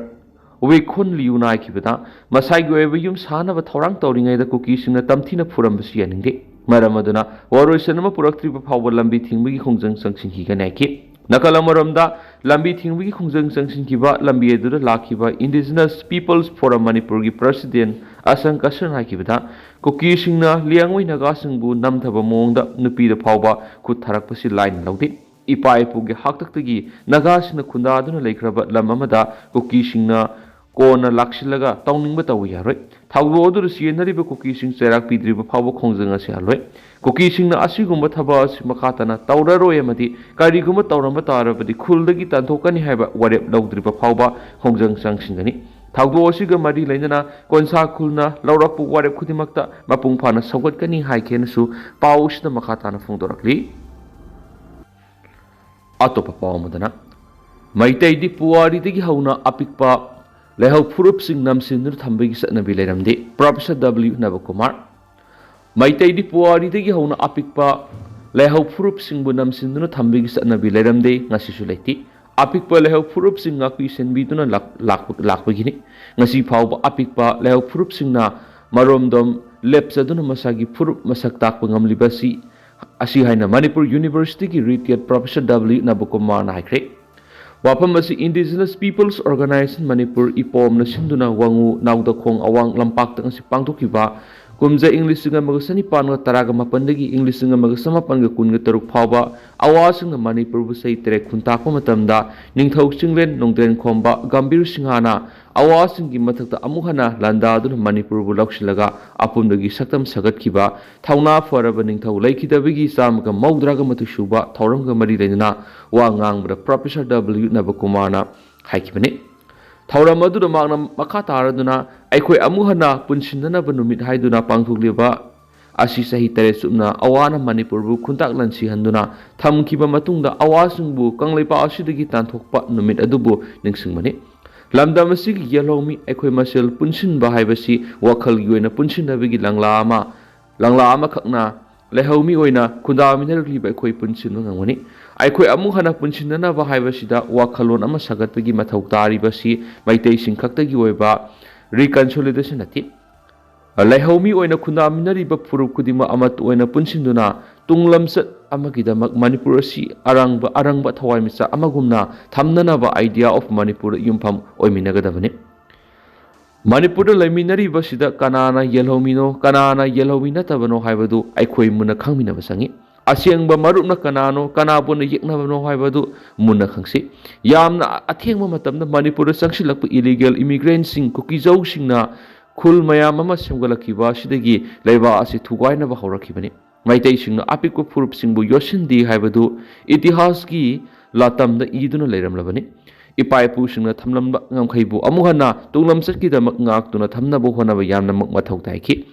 ꯋꯦꯈꯨꯟ ꯂꯤꯌꯨꯅ ꯍꯥꯏꯈꯤꯕꯗ, ꯃꯁꯥꯒꯤ ꯑꯣꯏꯕ ꯌꯨꯝ ꯁꯥꯅꯕ ꯊꯧꯔꯥꯡ ꯇꯧꯔꯤꯉꯩꯗ ꯀꯨꯀꯤꯁꯤꯡꯅ ꯇꯝꯊꯤꯅ ꯐꯨꯔꯝꯕꯁꯨ ꯌꯥꯅꯤꯡꯗꯦ꯫ ꯃꯔꯝ ꯑꯗꯨꯅ ꯋꯥꯔꯣꯏꯁꯤꯟ ꯑꯃ ꯄꯨꯔꯛꯇ꯭ꯔꯤꯕ ꯐꯥꯎꯕ ꯂꯝꯕꯤ ꯊꯤꯡꯕꯒꯤ ꯈꯣꯡꯖꯪ ꯆꯪꯁꯤꯟꯈꯤꯒꯅꯤ ꯍꯥꯏꯈꯤ꯫ ꯅꯥꯀꯜ ꯑꯃꯔꯣꯝꯗ, ꯂꯝꯕꯤ ꯊꯤꯡꯕꯒꯤ ꯈꯣꯡꯖꯪ ꯆꯪꯁꯤꯟꯈꯤꯕ ꯂꯝꯕꯤ ꯑꯗꯨꯗ ꯂꯥꯛꯈꯤꯕ Indigenous Peoples Forum ꯃꯅꯤꯄꯨꯔꯒꯤ president ꯑꯁꯪ ꯀꯁꯟ ꯍꯥꯏꯈꯤꯕꯗ, ꯀꯨꯀꯤꯁꯤꯡꯅ ꯂꯤꯌꯥꯡꯃꯩ ꯅꯥꯒꯥꯁꯤꯡꯕꯨ ꯅꯝꯊꯕ ꯃꯑꯣꯡꯗ ꯅꯨꯄꯤꯗ ꯐꯥꯎꯕ ꯈꯨꯠ ꯊꯥꯔꯛꯄꯁꯤ ꯂꯥꯏꯅ ꯂꯧꯗꯦ꯫ ꯏꯄꯥ ꯏꯄꯨꯒꯤ ꯍꯥꯛꯇꯛꯇꯒꯤ ꯅꯥꯒꯥꯁꯤꯡꯅ ꯈꯨꯟꯗꯥꯗꯨꯅ ꯂꯩꯈ꯭ꯔꯕ ꯂꯝ ꯑꯃꯗ ꯀꯨꯀꯤꯁꯤꯡꯅ ꯀꯣꯟꯅ ꯂꯥꯛꯁꯤꯜꯂꯒ ꯇꯧꯅꯤꯡꯕ ꯇꯧꯕ ꯌꯥꯔꯣꯏ꯫ ꯊꯧꯗꯣꯛ ꯑꯗꯨꯗ ꯆꯦꯟꯅꯔꯤꯕ ꯀꯨꯀꯤꯁꯤꯡ ꯆꯩꯔꯥꯛ ꯄꯤꯗ꯭ꯔꯤꯕ ꯐꯥꯎꯕ ꯈꯣꯡꯖꯪ ꯑꯁꯤ ꯍꯜꯂꯣꯏ꯫ ꯀꯨꯀꯤꯁꯤꯡꯅ ꯑꯁꯤꯒꯨꯝꯕ ꯊꯕꯛ ꯑꯁꯤ ꯃꯈꯥ ꯇꯥꯅ ꯇꯧꯔꯔꯣꯏ ꯑꯃꯗꯤ ꯀꯔꯤꯒꯨꯝꯕ ꯇꯧꯔꯝꯕ ꯇꯥꯔꯕꯗꯤ ꯈꯨꯜꯗꯒꯤ ꯇꯥꯟꯊꯣꯛꯀꯅꯤ ꯍꯥꯏꯕ ꯋꯥꯔꯦꯞ ꯂꯧꯗ꯭ꯔꯤꯕ ꯐꯥꯎꯕ ꯈꯣꯡꯖꯪ ꯆꯪꯁꯤꯟꯒꯅꯤ꯫ ꯊꯧꯗꯣꯛ ꯑꯁꯤꯒ ꯃꯔꯤ ꯂꯩꯅꯅ ꯀꯣꯟꯁꯥ ꯈꯨꯜꯅ ꯂꯧꯔꯛꯄ ꯋꯥꯔꯦꯞ ꯈꯨꯗꯤꯡꯃꯛꯇ ꯃꯄꯨꯡ ꯐꯥꯅ ꯁꯧꯒꯠꯀꯅꯤ ꯍꯥꯏꯈꯤꯅꯁꯨ ꯄꯥꯎ ꯑꯁꯤꯗ ꯃꯈꯥ ꯇꯥꯅ ꯐꯣꯡꯗꯣꯔꯛꯂꯤ꯫ ꯑꯇꯣꯞꯄ ꯄꯥꯎ ꯑꯃꯗꯅ, ꯃꯩꯇꯩꯗꯤ ꯄꯨꯋꯥꯔꯤꯗꯒꯤ ꯍꯧꯅ ꯑꯄꯤꯛꯄ ꯂꯩꯍꯧ ꯐꯨꯔꯨꯞꯁꯤꯡ ꯅꯝꯁꯤꯟꯗꯨꯅ ꯊꯝꯕꯒꯤ ꯆꯠꯅꯕꯤ ꯂꯩꯔꯝꯗꯦ, ꯄ꯭ꯔꯣꯐꯦꯁꯔ ꯗꯕ꯭ꯂꯤꯌꯨ ꯅꯕꯀꯨꯃꯥꯔ꯫ ꯃꯩꯇꯩꯗꯤ ꯄꯨꯋꯥꯔꯤꯗꯒꯤ ꯍꯧꯅ ꯑꯄꯤꯛꯄ ꯂꯩꯍꯧ ꯐꯨꯔꯨꯞꯁꯤꯡꯕꯨ ꯅꯝꯁꯤꯟꯗꯨꯅ ꯊꯝꯕꯒꯤ ꯆꯠꯅꯕꯤ ꯂꯩꯔꯝꯗꯦ, ꯉꯁꯤꯁꯨ ꯂꯩꯇꯦ꯫ ꯑꯄꯤꯛꯄ ꯂꯩꯍꯧ ꯐꯨꯔꯨꯞꯁꯤꯡ ꯉꯥꯛꯄꯤ ꯁꯦꯟꯕꯤꯗꯨꯅ ꯂꯥꯛ-, ꯂꯥꯛꯄ-, ꯂꯥꯛꯄꯒꯤꯅꯤ꯫ ꯉꯁꯤ ꯐꯥꯎꯕ ꯑꯄꯤꯛꯄ ꯂꯩꯍꯧ ꯐꯨꯔꯨꯞꯁꯤꯡꯅ ꯃꯔꯣꯝꯗꯣꯝ ꯂꯦꯞꯆꯗꯨꯅ ꯃꯁꯥꯒꯤ ꯐꯨꯔꯨꯞ ꯃꯁꯛ ꯇꯥꯛꯄ ꯉꯝꯂꯤꯕ ꯑꯁꯤ, ꯑꯁꯤ ꯍꯥꯏꯅ ꯃꯅꯤꯄꯨꯔ ꯌꯨꯅꯤꯚꯔꯁꯤꯇꯤꯒꯤ ꯔꯤꯇꯥꯌꯔꯗ ꯄ꯭ꯔꯣꯐꯦꯁꯔ ꯗꯕ꯭ꯂꯤꯌꯨ ꯅꯕꯀꯨꯃꯥꯔꯅ ꯍꯥꯏꯈ꯭ꯔꯦ꯫ ꯋꯥꯐꯝ ꯑꯁꯤ Indigenous Peoples Organisation ꯃꯅꯤꯄꯨꯔ, ꯏꯄꯣꯝꯅ ꯁꯤꯟꯗꯨꯅ ꯋꯥꯉꯨ ꯅꯥꯎꯗꯈꯣꯡ ꯑꯋꯥꯡ ꯂꯝꯄꯥꯛꯇ ꯉꯁꯤ ꯄꯥꯡꯊꯣꯛꯈꯤꯕ ꯀꯨꯝꯖꯥ ꯏꯪ ꯂꯤꯁꯤꯡ ꯑꯃꯒ ꯆꯅꯤꯄꯥꯟꯒ ꯇꯔꯥꯒ ꯃꯥꯄꯟꯗꯒꯤ ꯏꯪ ꯂꯤꯁꯤꯡ ꯑꯃꯒ ꯆꯃꯥꯄꯟꯒ ꯀꯨꯟꯒ ꯇꯔꯨꯛ ꯐꯥꯎꯕ ꯑꯋꯥꯁꯤꯡꯅ ꯃꯅꯤꯄꯨꯔꯕꯨ ꯆꯍꯤ ꯇꯔꯦꯠ ꯈꯨꯟꯇꯥꯛꯄ ꯃꯇꯝꯗ ꯅꯤꯡꯊꯧ ꯆꯤꯡꯂꯦꯟ ꯅꯣꯡꯗ꯭ꯔꯦꯟ ꯈꯣꯝꯕ ꯒꯝꯚꯤꯔ ꯁꯤꯡꯍꯅ ꯑꯋꯥꯁꯤꯡꯒꯤ ꯃꯊꯛꯇ ꯑꯃꯨꯛ ꯍꯟꯅ ꯂꯥꯟꯗꯥꯗꯨꯅ ꯃꯅꯤꯄꯨꯔꯕꯨ ꯂꯧꯁꯤꯜꯂꯒ ꯑꯄꯨꯟꯕꯒꯤ ꯁꯛꯇꯝ ꯁꯥꯒꯠꯈꯤꯕ ꯊꯧꯅꯥ ꯐꯔꯕ ꯅꯤꯡꯊꯧ ꯂꯩꯈꯤꯗꯕꯒꯤ ꯆꯥꯝꯃꯒ ꯃꯧꯗ꯭ꯔꯥꯒ ꯃꯥꯊꯣꯏ ꯁꯨꯕ ꯊꯧꯔꯝꯒ ꯃꯔꯤ ꯂꯩꯅꯅ ꯋꯥ ꯉꯥꯡꯕꯗ ꯄ꯭ꯔꯣꯐꯦꯁꯔ ꯗꯕ꯭ꯂꯤꯌꯨ ꯅꯕꯀꯨꯃꯥꯔꯅ ꯍꯥꯏꯈꯤꯕꯅꯤ꯫ ꯊꯧꯔꯝ ꯑꯗꯨꯗ ꯃꯍꯥꯛꯅ ꯃꯈꯥ ꯇꯥꯔꯗꯨꯅ ꯑꯩꯈꯣꯏ ꯑꯃꯨꯛ ꯍꯟꯅ ꯄꯨꯟꯁꯤꯟꯅꯅꯕ ꯅꯨꯃꯤꯠ ꯍꯥꯏꯗꯨꯅ ꯄꯥꯡꯊꯣꯛꯂꯤꯕ ꯑꯁꯤ ꯆꯍꯤ ꯇꯔꯦꯠ ꯆꯨꯞꯅ ꯑꯋꯥꯅ ꯃꯅꯤꯄꯨꯔꯕꯨ ꯈꯨꯟꯇꯥꯛ ꯂꯥꯟꯁꯤꯍꯟꯗꯨꯅ ꯊꯝꯈꯤꯕ ꯃꯇꯨꯡꯗ ꯑꯋꯥꯁꯤꯡꯕꯨ ꯀꯪꯂꯩꯄꯥꯛ ꯑꯁꯤꯗꯒꯤ ꯇꯥꯟꯊꯣꯛꯄ ꯅꯨꯃꯤꯠ ꯑꯗꯨꯕꯨ ꯅꯤꯡꯁꯤꯡꯕꯅꯤ꯫ ꯂꯝꯗꯝ ꯑꯁꯤꯒꯤ ꯌꯦꯜꯍꯧꯃꯤ ꯑꯩꯈꯣꯏ ꯃꯁꯦꯜ ꯄꯨꯟꯁꯤꯟꯕ ꯍꯥꯏꯕꯁꯤ ꯋꯥꯈꯜꯒꯤ ꯑꯣꯏꯅ ꯄꯨꯟꯁꯤꯟꯅꯕꯒꯤ ꯂꯪꯂꯥ ꯑꯃ, ꯂꯪꯂꯥ ꯑꯃꯈꯛꯅ ꯂꯩꯍꯧꯃꯤ ꯑꯣꯏꯅ ꯈꯨꯟꯗꯥꯃꯤꯟꯅꯔꯛꯂꯤꯕ ꯑꯩꯈꯣꯏ ꯄꯨꯟꯁꯤꯟꯕ ꯉꯝꯒꯅꯤ꯫ ꯑꯩꯈꯣꯏ ꯑꯃꯨꯛ ꯍꯟꯅ ꯄꯨꯟꯁꯤꯟꯅꯅꯕ ꯍꯥꯏꯕꯁꯤꯗ ꯋꯥꯈꯜꯂꯣꯟ ꯑꯃ ꯁꯥꯒꯠꯄꯒꯤ ꯃꯊꯧ ꯇꯥꯔꯤꯕꯁꯤ ꯃꯩꯇꯩꯁꯤꯡ ꯈꯛꯇꯒꯤ ꯑꯣꯏꯕ reconciliation ꯅꯠꯇꯦ꯫ ꯂꯩꯍꯧꯃꯤ ꯑꯣꯏꯅ ꯈꯨꯟꯗꯥꯃꯤꯟꯅꯔꯤꯕ ꯐꯨꯔꯨꯞ ꯈꯨꯗꯤꯡꯃꯛ ꯑꯃꯠꯇ ꯑꯣꯏꯅ ꯄꯨꯟꯁꯤꯟꯗꯨꯅ ꯇꯨꯡ ꯂꯝꯆꯠ ꯑꯃꯒꯤꯗꯃꯛ ꯃꯅꯤꯄꯨꯔ ꯑꯁꯤ ꯑꯔꯥꯡꯕ, ꯑꯔꯪꯕ ꯊꯋꯥꯏꯃꯤꯆꯥꯛ ꯑꯃꯒꯨꯝꯅ ꯊꯝꯅꯅꯕ idea of ꯃꯅꯤꯄꯨꯔꯗ ꯌꯨꯝꯐꯝ ꯑꯣꯏꯃꯤꯟꯅꯒꯗꯕꯅꯤ꯫ ꯃꯅꯤꯄꯨꯔꯗ ꯂꯩꯃꯤꯟꯅꯔꯤꯕꯁꯤꯗ ꯀꯅꯥꯅ ꯌꯦꯜꯍꯧꯃꯤꯅꯣ, ꯀꯅꯥꯅ ꯌꯦꯜꯍꯧꯃꯤ ꯅꯠꯇꯕꯅꯣ ꯍꯥꯏꯕꯗꯨ ꯑꯩꯈꯣꯏ ꯃꯨꯟꯅ ꯈꯪꯃꯤꯟꯅꯕ ꯆꯪꯏ꯫ ꯑꯁꯦꯡꯕ ꯃꯔꯨꯞꯅ ꯀꯅꯥꯅꯣ, ꯀꯅꯥꯕꯨꯅ ꯌꯦꯛꯅꯕꯅꯣ ꯍꯥꯏꯕꯗꯨ ꯃꯨꯟꯅ ꯈꯪꯁꯤ꯫ ꯌꯥꯝꯅ ꯑꯊꯦꯡꯕ ꯃꯇꯝꯗ ꯃꯅꯤꯄꯨꯔꯗ ꯆꯪꯁꯤꯜꯂꯛꯄ illegal immigrantꯁꯤꯡ, ꯀꯨꯀꯤꯖꯧꯁꯤꯡꯅ ꯈꯨꯜ ꯃꯌꯥꯝ ꯑꯃ ꯁꯦꯝꯒꯠꯂꯛꯈꯤꯕ ꯑꯁꯤꯗꯒꯤ ꯂꯩꯕꯥꯛ ꯑꯁꯤ ꯊꯨꯒꯥꯏꯅꯕ ꯍꯧꯔꯛꯈꯤꯕꯅꯤ꯫ ꯃꯩꯇꯩꯁꯤꯡꯅ ꯑꯄꯤꯛꯄ ꯐꯨꯔꯨꯞꯁꯤꯡꯕꯨ ꯌꯣꯠꯁꯤꯟꯗꯦ ꯍꯥꯏꯕꯗꯨ ꯏꯇꯤꯍꯥꯁꯀꯤ ꯂꯥꯇꯝꯗ ꯏꯗꯨꯅ ꯂꯩꯔꯝꯂꯕꯅꯤ꯫ ꯏꯄꯥ ꯏꯄꯨꯁꯤꯡꯅ ꯊꯝꯂꯝꯕ ꯉꯝꯈꯩꯕꯨ ꯑꯃꯨꯛ ꯍꯟꯅ ꯇꯨꯡꯂꯝꯆꯠꯀꯤꯗꯃꯛ ꯉꯥꯛꯇꯨꯅ ꯊꯝꯅꯕ ꯍꯣꯠꯅꯕ ꯌꯥꯝꯅꯃꯛ ꯃꯊꯧ ꯇꯥꯏꯈꯤ꯫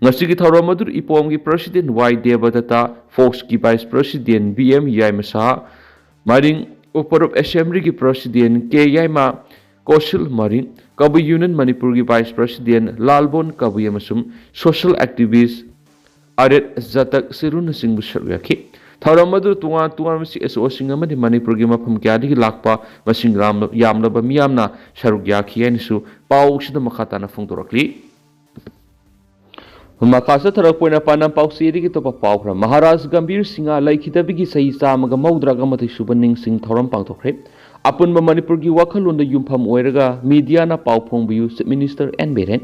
ꯉꯁꯤꯒꯤ ꯊꯧꯔꯝ ꯑꯗꯨꯗ ꯏꯄꯣꯝꯒꯤ President ꯋꯥꯏ ꯗꯦꯕꯗꯠꯇ, ꯐꯣꯛꯁꯀꯤ Vice President B M Yaimasha, Maring ꯎꯄꯔꯨꯞ Assemblyꯒꯤ President ꯀꯦ ꯌꯥꯏꯃ, ꯀꯣꯁꯤꯜ ꯃꯔꯤꯡ, ꯀꯕꯨꯏ Union ꯃꯅꯤꯄꯨꯔꯒꯤ Vice President ꯂꯥꯜꯕꯣꯟ ꯀꯕꯨꯏ ꯑꯃꯁꯨꯡ social activist ꯑꯔꯦꯠ ꯖꯇꯛ ꯁꯤꯔꯨꯅꯆꯤꯡꯕ ꯁꯔꯨꯛ ꯌꯥꯈꯤ꯫ ꯊꯧꯔꯝ ꯑꯗꯨꯗ ꯇꯣꯉꯥꯟ ꯇꯣꯉꯥꯟꯕ ꯁꯤ ꯑꯦꯁ ꯑꯣꯁꯤꯡ ꯑꯃꯗꯤ ꯃꯅꯤꯄꯨꯔꯒꯤ ꯃꯐꯝ ꯀꯌꯥꯗꯒꯤ ꯂꯥꯛꯄ ꯃꯁꯤꯡ ꯌꯥꯝꯂ-, ꯌꯥꯝꯂꯕ ꯃꯤꯌꯥꯝꯅ ꯁꯔꯨꯛ ꯌꯥꯈꯤ ꯍꯥꯏꯅꯁꯨ ꯄꯥꯎ ꯑꯁꯤꯗ ꯃꯈꯥ ꯇꯥꯅ ꯐꯣꯡꯗꯣꯔꯛꯂꯤ꯫ ꯃꯈꯥ ꯆꯠꯊꯔꯛꯄ ꯑꯣꯏꯅ ꯄꯥꯟꯗꯝ ꯄꯥꯎꯆꯦꯗꯒꯤ ꯑꯇꯣꯞꯄ ꯄꯥꯎ ꯈꯔ꯫ ꯃꯍꯥꯔꯥꯖ ꯒꯝꯚꯤꯔ ꯁꯤꯡꯍ ꯂꯩꯈꯤꯗꯕꯒꯤ ꯆꯍꯤ ꯆꯥꯝꯃꯒ ꯃꯧꯗ꯭ꯔꯥꯒ ꯃꯥꯊꯣꯏ ꯁꯨꯕ ꯅꯤꯡꯁꯤꯡ ꯊꯧꯔꯝ ꯄꯥꯡꯊꯣꯛꯈ꯭ꯔꯦ꯫ ꯑꯄꯨꯟꯕ ꯃꯅꯤꯄꯨꯔꯒꯤ ꯋꯥꯈꯜꯂꯣꯟꯗ ꯌꯨꯝꯐꯝ ꯑꯣꯏꯔꯒ ꯃꯤꯗꯤꯌꯥꯅ ꯄꯥꯎ ꯐꯣꯡꯕꯤꯌꯨ, Chief Minister ꯑꯦꯟ ꯕꯤꯔꯦꯟ꯫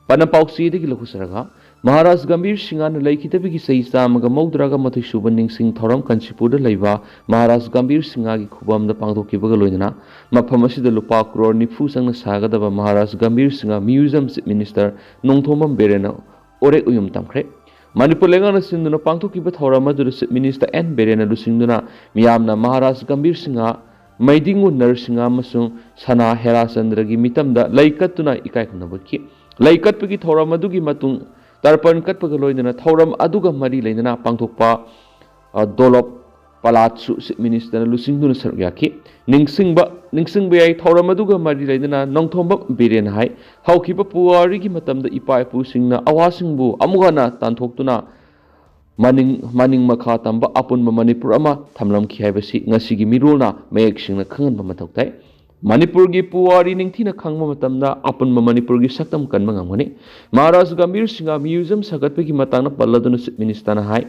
ꯄꯥꯟꯗꯝ ꯄꯥꯎꯆꯦꯗꯒꯤ ꯂꯧꯊꯣꯛꯆꯔꯒ, ꯃꯍꯥꯔꯥꯖ ꯒꯝꯚꯤꯔ ꯁꯤꯡꯍꯅ ꯂꯩꯈꯤꯗꯕꯒꯤ ꯆꯍꯤ ꯆꯥꯝꯃꯒ ꯃꯧꯗ꯭ꯔꯥꯒ ꯃꯥꯊꯣꯏ ꯁꯨꯕ ꯅꯤꯡꯁꯤꯡ ꯊꯧꯔꯝ ꯀꯥꯟꯆꯤꯄꯨꯔꯗ ꯂꯩꯕ ꯃꯍꯥꯔꯥꯖ ꯒꯝꯚꯤꯔ ꯁꯤꯡꯍꯒꯤ ꯈꯨꯕꯝꯗ ꯄꯥꯡꯊꯣꯛꯈꯤꯕꯒ ꯂꯣꯏꯅꯅ ꯃꯐꯝ ꯑꯁꯤꯗ ꯂꯨꯄꯥ ꯀ꯭ꯔꯣꯔ ꯅꯤꯐꯨ ꯆꯪꯅ ꯁꯥꯒꯗꯕ Maharaj Gambhir Singh Museum Chief Minister Nongthombam ꯕꯤꯔꯦꯟꯅ ꯑꯣꯔꯦꯛ ꯎꯌꯨꯝ ꯇꯝꯈ꯭ꯔꯦ꯫ Manipur ꯂꯩꯉꯥꯛꯅ ꯁꯤꯟꯗꯨꯅ ꯄꯥꯡꯊꯣꯛꯈꯤꯕ ꯊꯧꯔꯝ ꯑꯗꯨꯗ Chief Minister ꯑꯦꯟ ꯕꯤꯔꯦꯟꯅ ꯂꯨꯆꯤꯡꯗꯨꯅ ꯃꯤꯌꯥꯝꯅ ꯃꯍꯥꯔꯥꯖ ꯒꯝꯚꯤꯔ ꯁꯤꯡꯍ, ꯃꯩꯗꯤꯡꯉꯨ ꯅꯔꯁꯤꯡꯍ ꯑꯃꯁꯨꯡ ꯁꯅꯥ ꯍꯦꯔꯥꯆꯟꯗ꯭ꯔꯒꯤ ꯃꯤꯇꯝꯗ ꯂꯩ ꯀꯠꯇꯨꯅ ꯏꯀꯥꯏ ꯈꯨꯝꯅꯕ ꯎꯠꯈꯤ꯫ ꯂꯩ ꯀꯠꯄꯒꯤ ꯊꯧꯔꯝ ꯑꯗꯨꯒꯤ ꯃꯇꯨꯡ ꯇꯔꯄꯟ ꯀꯠꯄꯒ ꯂꯣꯏꯅꯅ ꯊꯧꯔꯝ ꯑꯗꯨꯒ ꯃꯔꯤ ꯂꯩꯅꯅ ꯄꯥꯡꯊꯣꯛꯄ, ꯑ, ꯗꯣꯂꯣꯞ ꯄꯂꯥꯠꯁꯨ Chief Ministerꯅ ꯂꯨꯆꯤꯡꯗꯨꯅ ꯁꯔꯨꯛ ꯌꯥꯈꯤ꯫ ꯅꯤꯡꯁꯤꯡꯕ, ꯅꯤꯡꯁꯤꯡꯕ ꯌꯥꯏ, ꯊꯧꯔꯝ ꯑꯗꯨꯒ ꯃꯔꯤ ꯂꯩꯅꯅ ꯅꯣꯡꯊꯣꯝꯕꯝ ꯕꯤꯔꯦꯟꯅ ꯍꯥꯏ, ꯍꯧꯈꯤꯕ ꯄꯨꯋꯥꯔꯤꯒꯤ ꯃꯇꯝꯗ ꯏꯄꯥ ꯏꯄꯨꯁꯤꯡꯅ ꯑꯋꯥꯁꯤꯡꯕꯨ ꯑꯃꯨꯛ ꯍꯟꯅ ꯇꯥꯟꯊꯣꯛꯇꯨꯅ ꯃꯅꯤꯡ, ꯃꯅꯤꯡ ꯃꯈꯥ ꯇꯝꯕ ꯑꯄꯨꯟꯕ ꯃꯅꯤꯄꯨꯔ ꯑꯃ ꯊꯝꯂꯝꯈꯤ ꯍꯥꯏꯕꯁꯤ ꯉꯁꯤꯒꯤ ꯃꯤꯔꯣꯜꯅ ꯃꯌꯦꯛ ꯁꯦꯡꯅ ꯈꯪꯍꯟꯕ ꯃꯊꯧ ꯇꯥꯏ꯫ ꯃꯅꯤꯄꯨꯔꯒꯤ ꯄꯨꯋꯥꯔꯤ ꯅꯤꯡꯊꯤꯅ ꯈꯪꯕ ꯃꯇꯝꯗ ꯑꯄꯨꯟꯕ ꯃꯅꯤꯄꯨꯔꯒꯤ ꯁꯛꯇꯝ ꯀꯟꯕ ꯉꯝꯒꯅꯤ꯫ ꯃꯍꯥꯔꯥꯖ ꯒꯝꯚꯤꯔ ꯁꯤꯡꯍ Museum ꯁꯥꯒꯠꯄꯒꯤ ꯃꯇꯥꯡꯗ ꯄꯜꯂꯗꯨꯅ Chief Ministerꯅ high,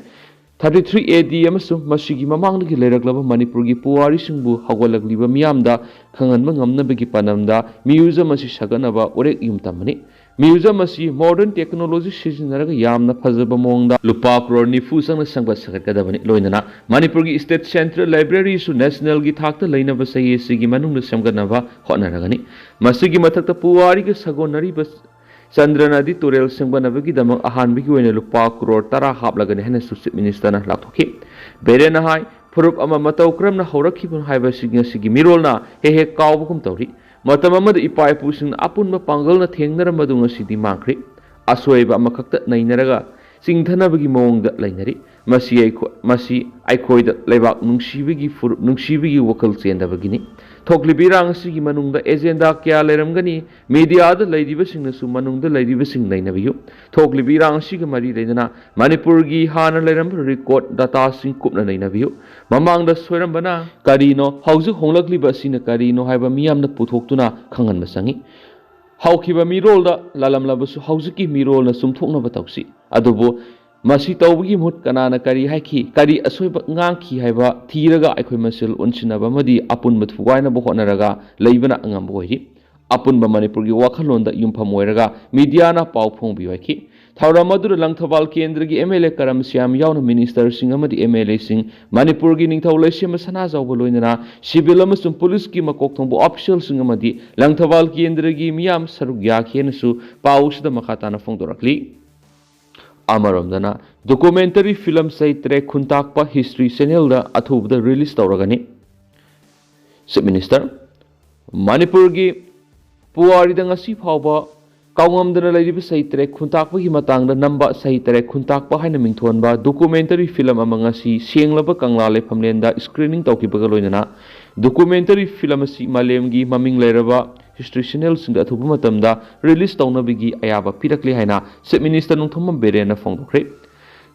thirty three A D ꯑꯃꯁꯨꯡ ꯃꯁꯤꯒꯤ ꯃꯃꯥꯡꯗꯒꯤ ꯂꯩꯔꯛꯂꯕ ꯃꯅꯤꯄꯨꯔꯒꯤ ꯄꯨꯋꯥꯔꯤꯁꯤꯡꯕꯨ ꯍꯧꯒꯠꯂꯛꯂꯤꯕ ꯃꯤꯌꯥꯝꯗ ꯈꯪꯍꯟꯕ ꯉꯝꯅꯕꯒꯤ ꯄꯥꯟꯗꯝꯗ Museum ꯑꯁꯤ ꯁꯥꯒꯠꯅꯕ ꯑꯣꯔꯦꯛ ꯌꯨꯝ ꯇꯝꯕꯅꯤ꯫ Museum ꯑꯁꯤ modern technology ꯁꯤꯖꯤꯟꯅꯔꯒ ꯌꯥꯝꯅ ꯐꯖꯕ ꯃꯑꯣꯡꯗ ꯂꯨꯄꯥ ꯀ꯭ꯔꯣꯔ ꯅꯤꯐꯨ ꯆꯪꯅ ꯁꯦꯝꯒꯠ ꯁꯥꯒꯠꯀꯗꯕꯅꯤ꯫ ꯂꯣꯏꯅꯅ ꯃꯅꯤꯄꯨꯔꯒꯤ State Central Libraryꯁꯨ nationalꯒꯤ ꯊꯥꯛꯇ ꯂꯩꯅꯕ ꯆꯍꯤ ꯑꯁꯤꯒꯤ ꯃꯅꯨꯡꯗ ꯁꯦꯝꯒꯠꯅꯕ ꯍꯣꯠꯅꯔꯒꯅꯤ꯫ ꯃꯁꯤꯒꯤ ꯃꯊꯛꯇ ꯄꯨꯋꯥꯔꯤꯒ ꯁꯥꯒꯣꯟꯅꯔꯤꯕ ꯆꯟꯗ꯭ꯔ ꯅꯗꯤ ꯇꯨꯔꯦꯜ ꯁꯦꯝꯒꯠꯅꯕꯒꯤꯗꯃꯛ ꯑꯍꯥꯟꯕꯒꯤ ꯑꯣꯏꯅ ꯂꯨꯄꯥ ꯀ꯭ꯔꯣꯔ ꯇꯔꯥ ꯍꯥꯞꯂꯒꯅꯤ ꯍꯥꯏꯅꯁꯨ ꯆꯤꯐ ꯃꯤꯅꯤꯁꯇꯔꯅ ꯂꯥꯎꯊꯣꯛꯈꯤ꯫ ꯕꯤꯔꯦꯟꯅ ꯍꯥꯏ, ꯐꯨꯔꯨꯞ ꯑꯃ ꯃꯇꯧ ꯀꯔꯝꯅ ꯍꯧꯔꯛꯈꯤꯕꯅꯣ ꯍꯥꯏꯕꯁꯤ ꯉꯁꯤꯒꯤ ꯃꯤꯔꯣꯜꯅ ꯍꯦꯛ ꯍꯦꯛ ꯀꯥꯎꯕꯒꯨꯝ ꯇꯧꯔꯤ꯫ ꯃꯇꯝ ꯑꯃꯗ ꯏꯄꯥ ꯏꯄꯨꯁꯤꯡꯅ ꯑꯄꯨꯟꯕ ꯄꯥꯡꯒꯜꯅ ꯊꯦꯡꯅꯔꯝꯕꯗꯨ ꯉꯁꯤꯗꯤ ꯃꯥꯡꯈ꯭ꯔꯦ꯫ ꯑꯁꯣꯏꯕ ꯑꯃꯈꯛꯇ ꯅꯩꯅꯔꯒ ꯆꯤꯡꯊꯅꯕꯒꯤ ꯃꯑꯣꯡꯗ ꯂꯩꯅꯔꯤ꯫ ꯃꯁꯤ ꯑꯩꯈꯣ-, ꯃꯁꯤ ꯑꯩꯈꯣꯏꯗ ꯂꯩꯕꯥꯛ ꯅꯨꯡꯁꯤꯕꯒꯤ ꯐꯨꯔꯨꯞ ꯅꯨꯡꯁꯤꯕꯒꯤ ꯋꯥꯈꯜ ꯆꯦꯟꯗꯕꯒꯤꯅꯤ꯫ ꯊꯣꯛꯂꯤꯕ ꯏꯔꯥꯡ ꯑꯁꯤꯒꯤ ꯃꯅꯨꯡꯗ ꯑꯦꯖꯦꯟꯗꯥ ꯀꯌꯥ ꯂꯩꯔꯝꯒꯅꯤ꯫ ꯃꯤꯗꯤꯌꯥꯗ ꯂꯩꯔꯤꯕꯁꯤꯡꯅꯁꯨ ꯃꯅꯨꯡꯗ ꯂꯩꯔꯤꯕꯁꯤꯡ ꯅꯩꯅꯕꯤꯌꯨ꯫ ꯊꯣꯛꯂꯤꯕ ꯏꯔꯥꯡ ꯑꯁꯤꯒ ꯃꯔꯤ ꯂꯩꯅꯅ ꯃꯅꯤꯄꯨꯔꯒꯤ ꯍꯥꯟꯅ ꯂꯩꯔꯝꯕ ꯔꯦꯀꯣꯔꯗ ꯗꯇꯥꯁꯤꯡ ꯀꯨꯞꯅ ꯅꯩꯅꯕꯤꯌꯨ꯫ ꯃꯃꯥꯡꯗ ꯁꯣꯏꯔꯝꯕꯅ ꯀꯔꯤꯅꯣ, ꯍꯧꯖꯤꯛ ꯍꯣꯡꯂꯛꯂꯤꯕ ꯑꯁꯤꯅ ꯀꯔꯤꯅꯣ ꯍꯥꯏꯕ ꯃꯤꯌꯥꯝꯅ ꯄꯨꯊꯣꯛꯇꯨꯅ ꯈꯪꯍꯟꯕ ꯆꯪꯏ꯫ ꯍꯧꯈꯤꯕ ꯃꯤꯔꯣꯜꯗ ꯂꯥꯜꯂꯝꯂꯕꯁꯨ ꯍꯧꯖꯤꯛꯀꯤ ꯃꯤꯔꯣꯜꯅ ꯆꯨꯝꯊꯣꯛꯅꯕ ꯇꯧꯁꯤ꯫ ꯑꯗꯨꯕꯨ ꯃꯁꯤ ꯇꯧꯕꯒꯤ ꯃꯍꯨꯠ ꯀꯅꯥꯅ ꯀꯔꯤ ꯍꯥꯏꯈꯤ, ꯀꯔꯤ ꯑꯁꯣꯏꯕ ꯉꯥꯡꯈꯤ ꯍꯥꯏꯕ ꯊꯤꯔꯒ ꯑꯩꯈꯣꯏ ꯃꯁꯦꯜ ꯑꯣꯟꯁꯤꯟꯅꯕ ꯑꯃꯗꯤ ꯑꯄꯨꯟꯕ ꯊꯨꯒꯥꯏꯅꯕ ꯍꯣꯠꯅꯔꯒ ꯂꯩꯕꯅ ꯑꯉꯝꯕ ꯑꯣꯏꯔꯤ꯫ ꯑꯄꯨꯟꯕ ꯃꯅꯤꯄꯨꯔꯒꯤ ꯋꯥꯈꯜꯂꯣꯟꯗ ꯌꯨꯝꯐꯝ ꯑꯣꯏꯔꯒ ꯃꯤꯗꯤꯌꯥꯅ ꯄꯥꯎ ꯐꯣꯡꯕꯤꯌꯨ ꯍꯥꯏꯈꯤ꯫ ꯊꯧꯔꯝ ꯑꯗꯨꯗ ꯂꯪꯊꯕꯥꯜ ꯀꯦꯟꯗ꯭ꯔꯒꯤ ꯑꯦꯝ ꯑꯦꯜ ꯑꯦ ꯀꯔꯝ ꯁ꯭ꯌꯥꯝ ꯌꯥꯎꯅ ꯃꯤꯅꯤꯁꯇꯔꯁꯤꯡ ꯑꯃꯗꯤ ꯑꯦꯝ ꯑꯦꯜ ꯑꯦꯁꯤꯡ, ꯃꯅꯤꯄꯨꯔꯒꯤ ꯅꯤꯡꯊꯧ ꯂꯩꯁꯦꯝꯕ ꯁꯅꯥꯖꯥꯎꯕ ꯂꯣꯏꯅꯅ ꯁꯤꯚꯤꯜ ꯑꯃꯁꯨꯡ ꯄꯨꯂꯤꯁꯀꯤ ꯃꯀꯣꯛ ꯊꯣꯡꯕ ꯑꯣꯐꯤꯁꯤꯌꯦꯜꯁꯤꯡ ꯑꯃꯗꯤ ꯂꯪꯊꯕꯥꯜ ꯀꯦꯟꯗ꯭ꯔꯒꯤ ꯃꯤꯌꯥꯝ ꯁꯔꯨꯛ ꯌꯥꯈꯤ ꯍꯥꯏꯅꯁꯨ ꯄꯥꯎ ꯑꯁꯤꯗ ꯃꯈꯥ ꯇꯥꯅ ꯐꯣꯡꯗꯣꯔꯛꯂꯤ꯫ ꯑꯃꯔꯣꯝꯗꯅ, ꯗꯣꯀꯨꯃꯦꯟꯇꯔꯤ ꯐꯤꯂꯝ ꯆꯍꯤ ꯇꯔꯦꯠ ꯈꯨꯟꯇꯥꯛꯄ ꯍꯤꯁꯇ꯭ꯔꯤ ꯆꯦꯅꯦꯜꯗ ꯑꯊꯨꯕꯗ ꯔꯤꯂꯤꯁ ꯇꯧꯔꯒꯅꯤ꯫ ꯆꯤꯐ ꯃꯤꯅꯤꯁꯇꯔ, ꯃꯅꯤꯄꯨꯔꯒꯤ ꯄꯨꯋꯥꯔꯤꯗ ꯉꯁꯤ ꯐꯥꯎꯕ ꯀꯥꯎꯉꯝꯗꯅ ꯂꯩꯔꯤꯕ ꯆꯍꯤ ꯇꯔꯦꯠ ꯈꯨꯟꯇꯥꯛꯄꯒꯤ ꯃꯇꯥꯡꯗ ꯅꯝꯕ ꯆꯍꯤ ꯇꯔꯦꯠ ꯈꯨꯟꯇꯥꯛꯄ ꯍꯥꯏꯅ ꯃꯤꯡꯊꯣꯟꯕ ꯗꯣꯀꯨꯃꯦꯟꯇꯔꯤ ꯐꯤꯂꯝ ꯑꯃ ꯉꯁꯤ ꯁꯦꯡꯂꯕ ꯀꯪꯂꯥ ꯂꯩꯐꯝꯂꯦꯟꯗ ꯁ꯭ꯀ꯭ꯔꯤꯅꯤꯡ ꯇꯧꯈꯤꯕꯒ ꯂꯣꯏꯅꯅ ꯗꯣꯀꯨꯃꯦꯟꯇꯔꯤ ꯐꯤꯂꯝ ꯑꯁꯤ ꯃꯥꯂꯦꯝꯒꯤ ꯃꯃꯤꯡ ꯂꯩꯔꯕ ꯍꯤꯁꯇ꯭ꯔꯤ ꯆꯦꯅꯦꯜꯁꯤꯡꯗ ꯑꯊꯨꯕ ꯃꯇꯝꯗ ꯔꯤꯂꯤꯁ ꯇꯧꯅꯕꯒꯤ ꯑꯌꯥꯕ ꯄꯤꯔꯛꯂꯦ ꯍꯥꯏꯅ ꯆꯤꯐ ꯃꯤꯅꯤꯁꯇꯔ ꯅꯣꯡꯊꯣꯝꯕꯝ ꯕꯤꯔꯦꯟꯅ ꯐꯣꯡꯗꯣꯛꯈ꯭ꯔꯦ꯫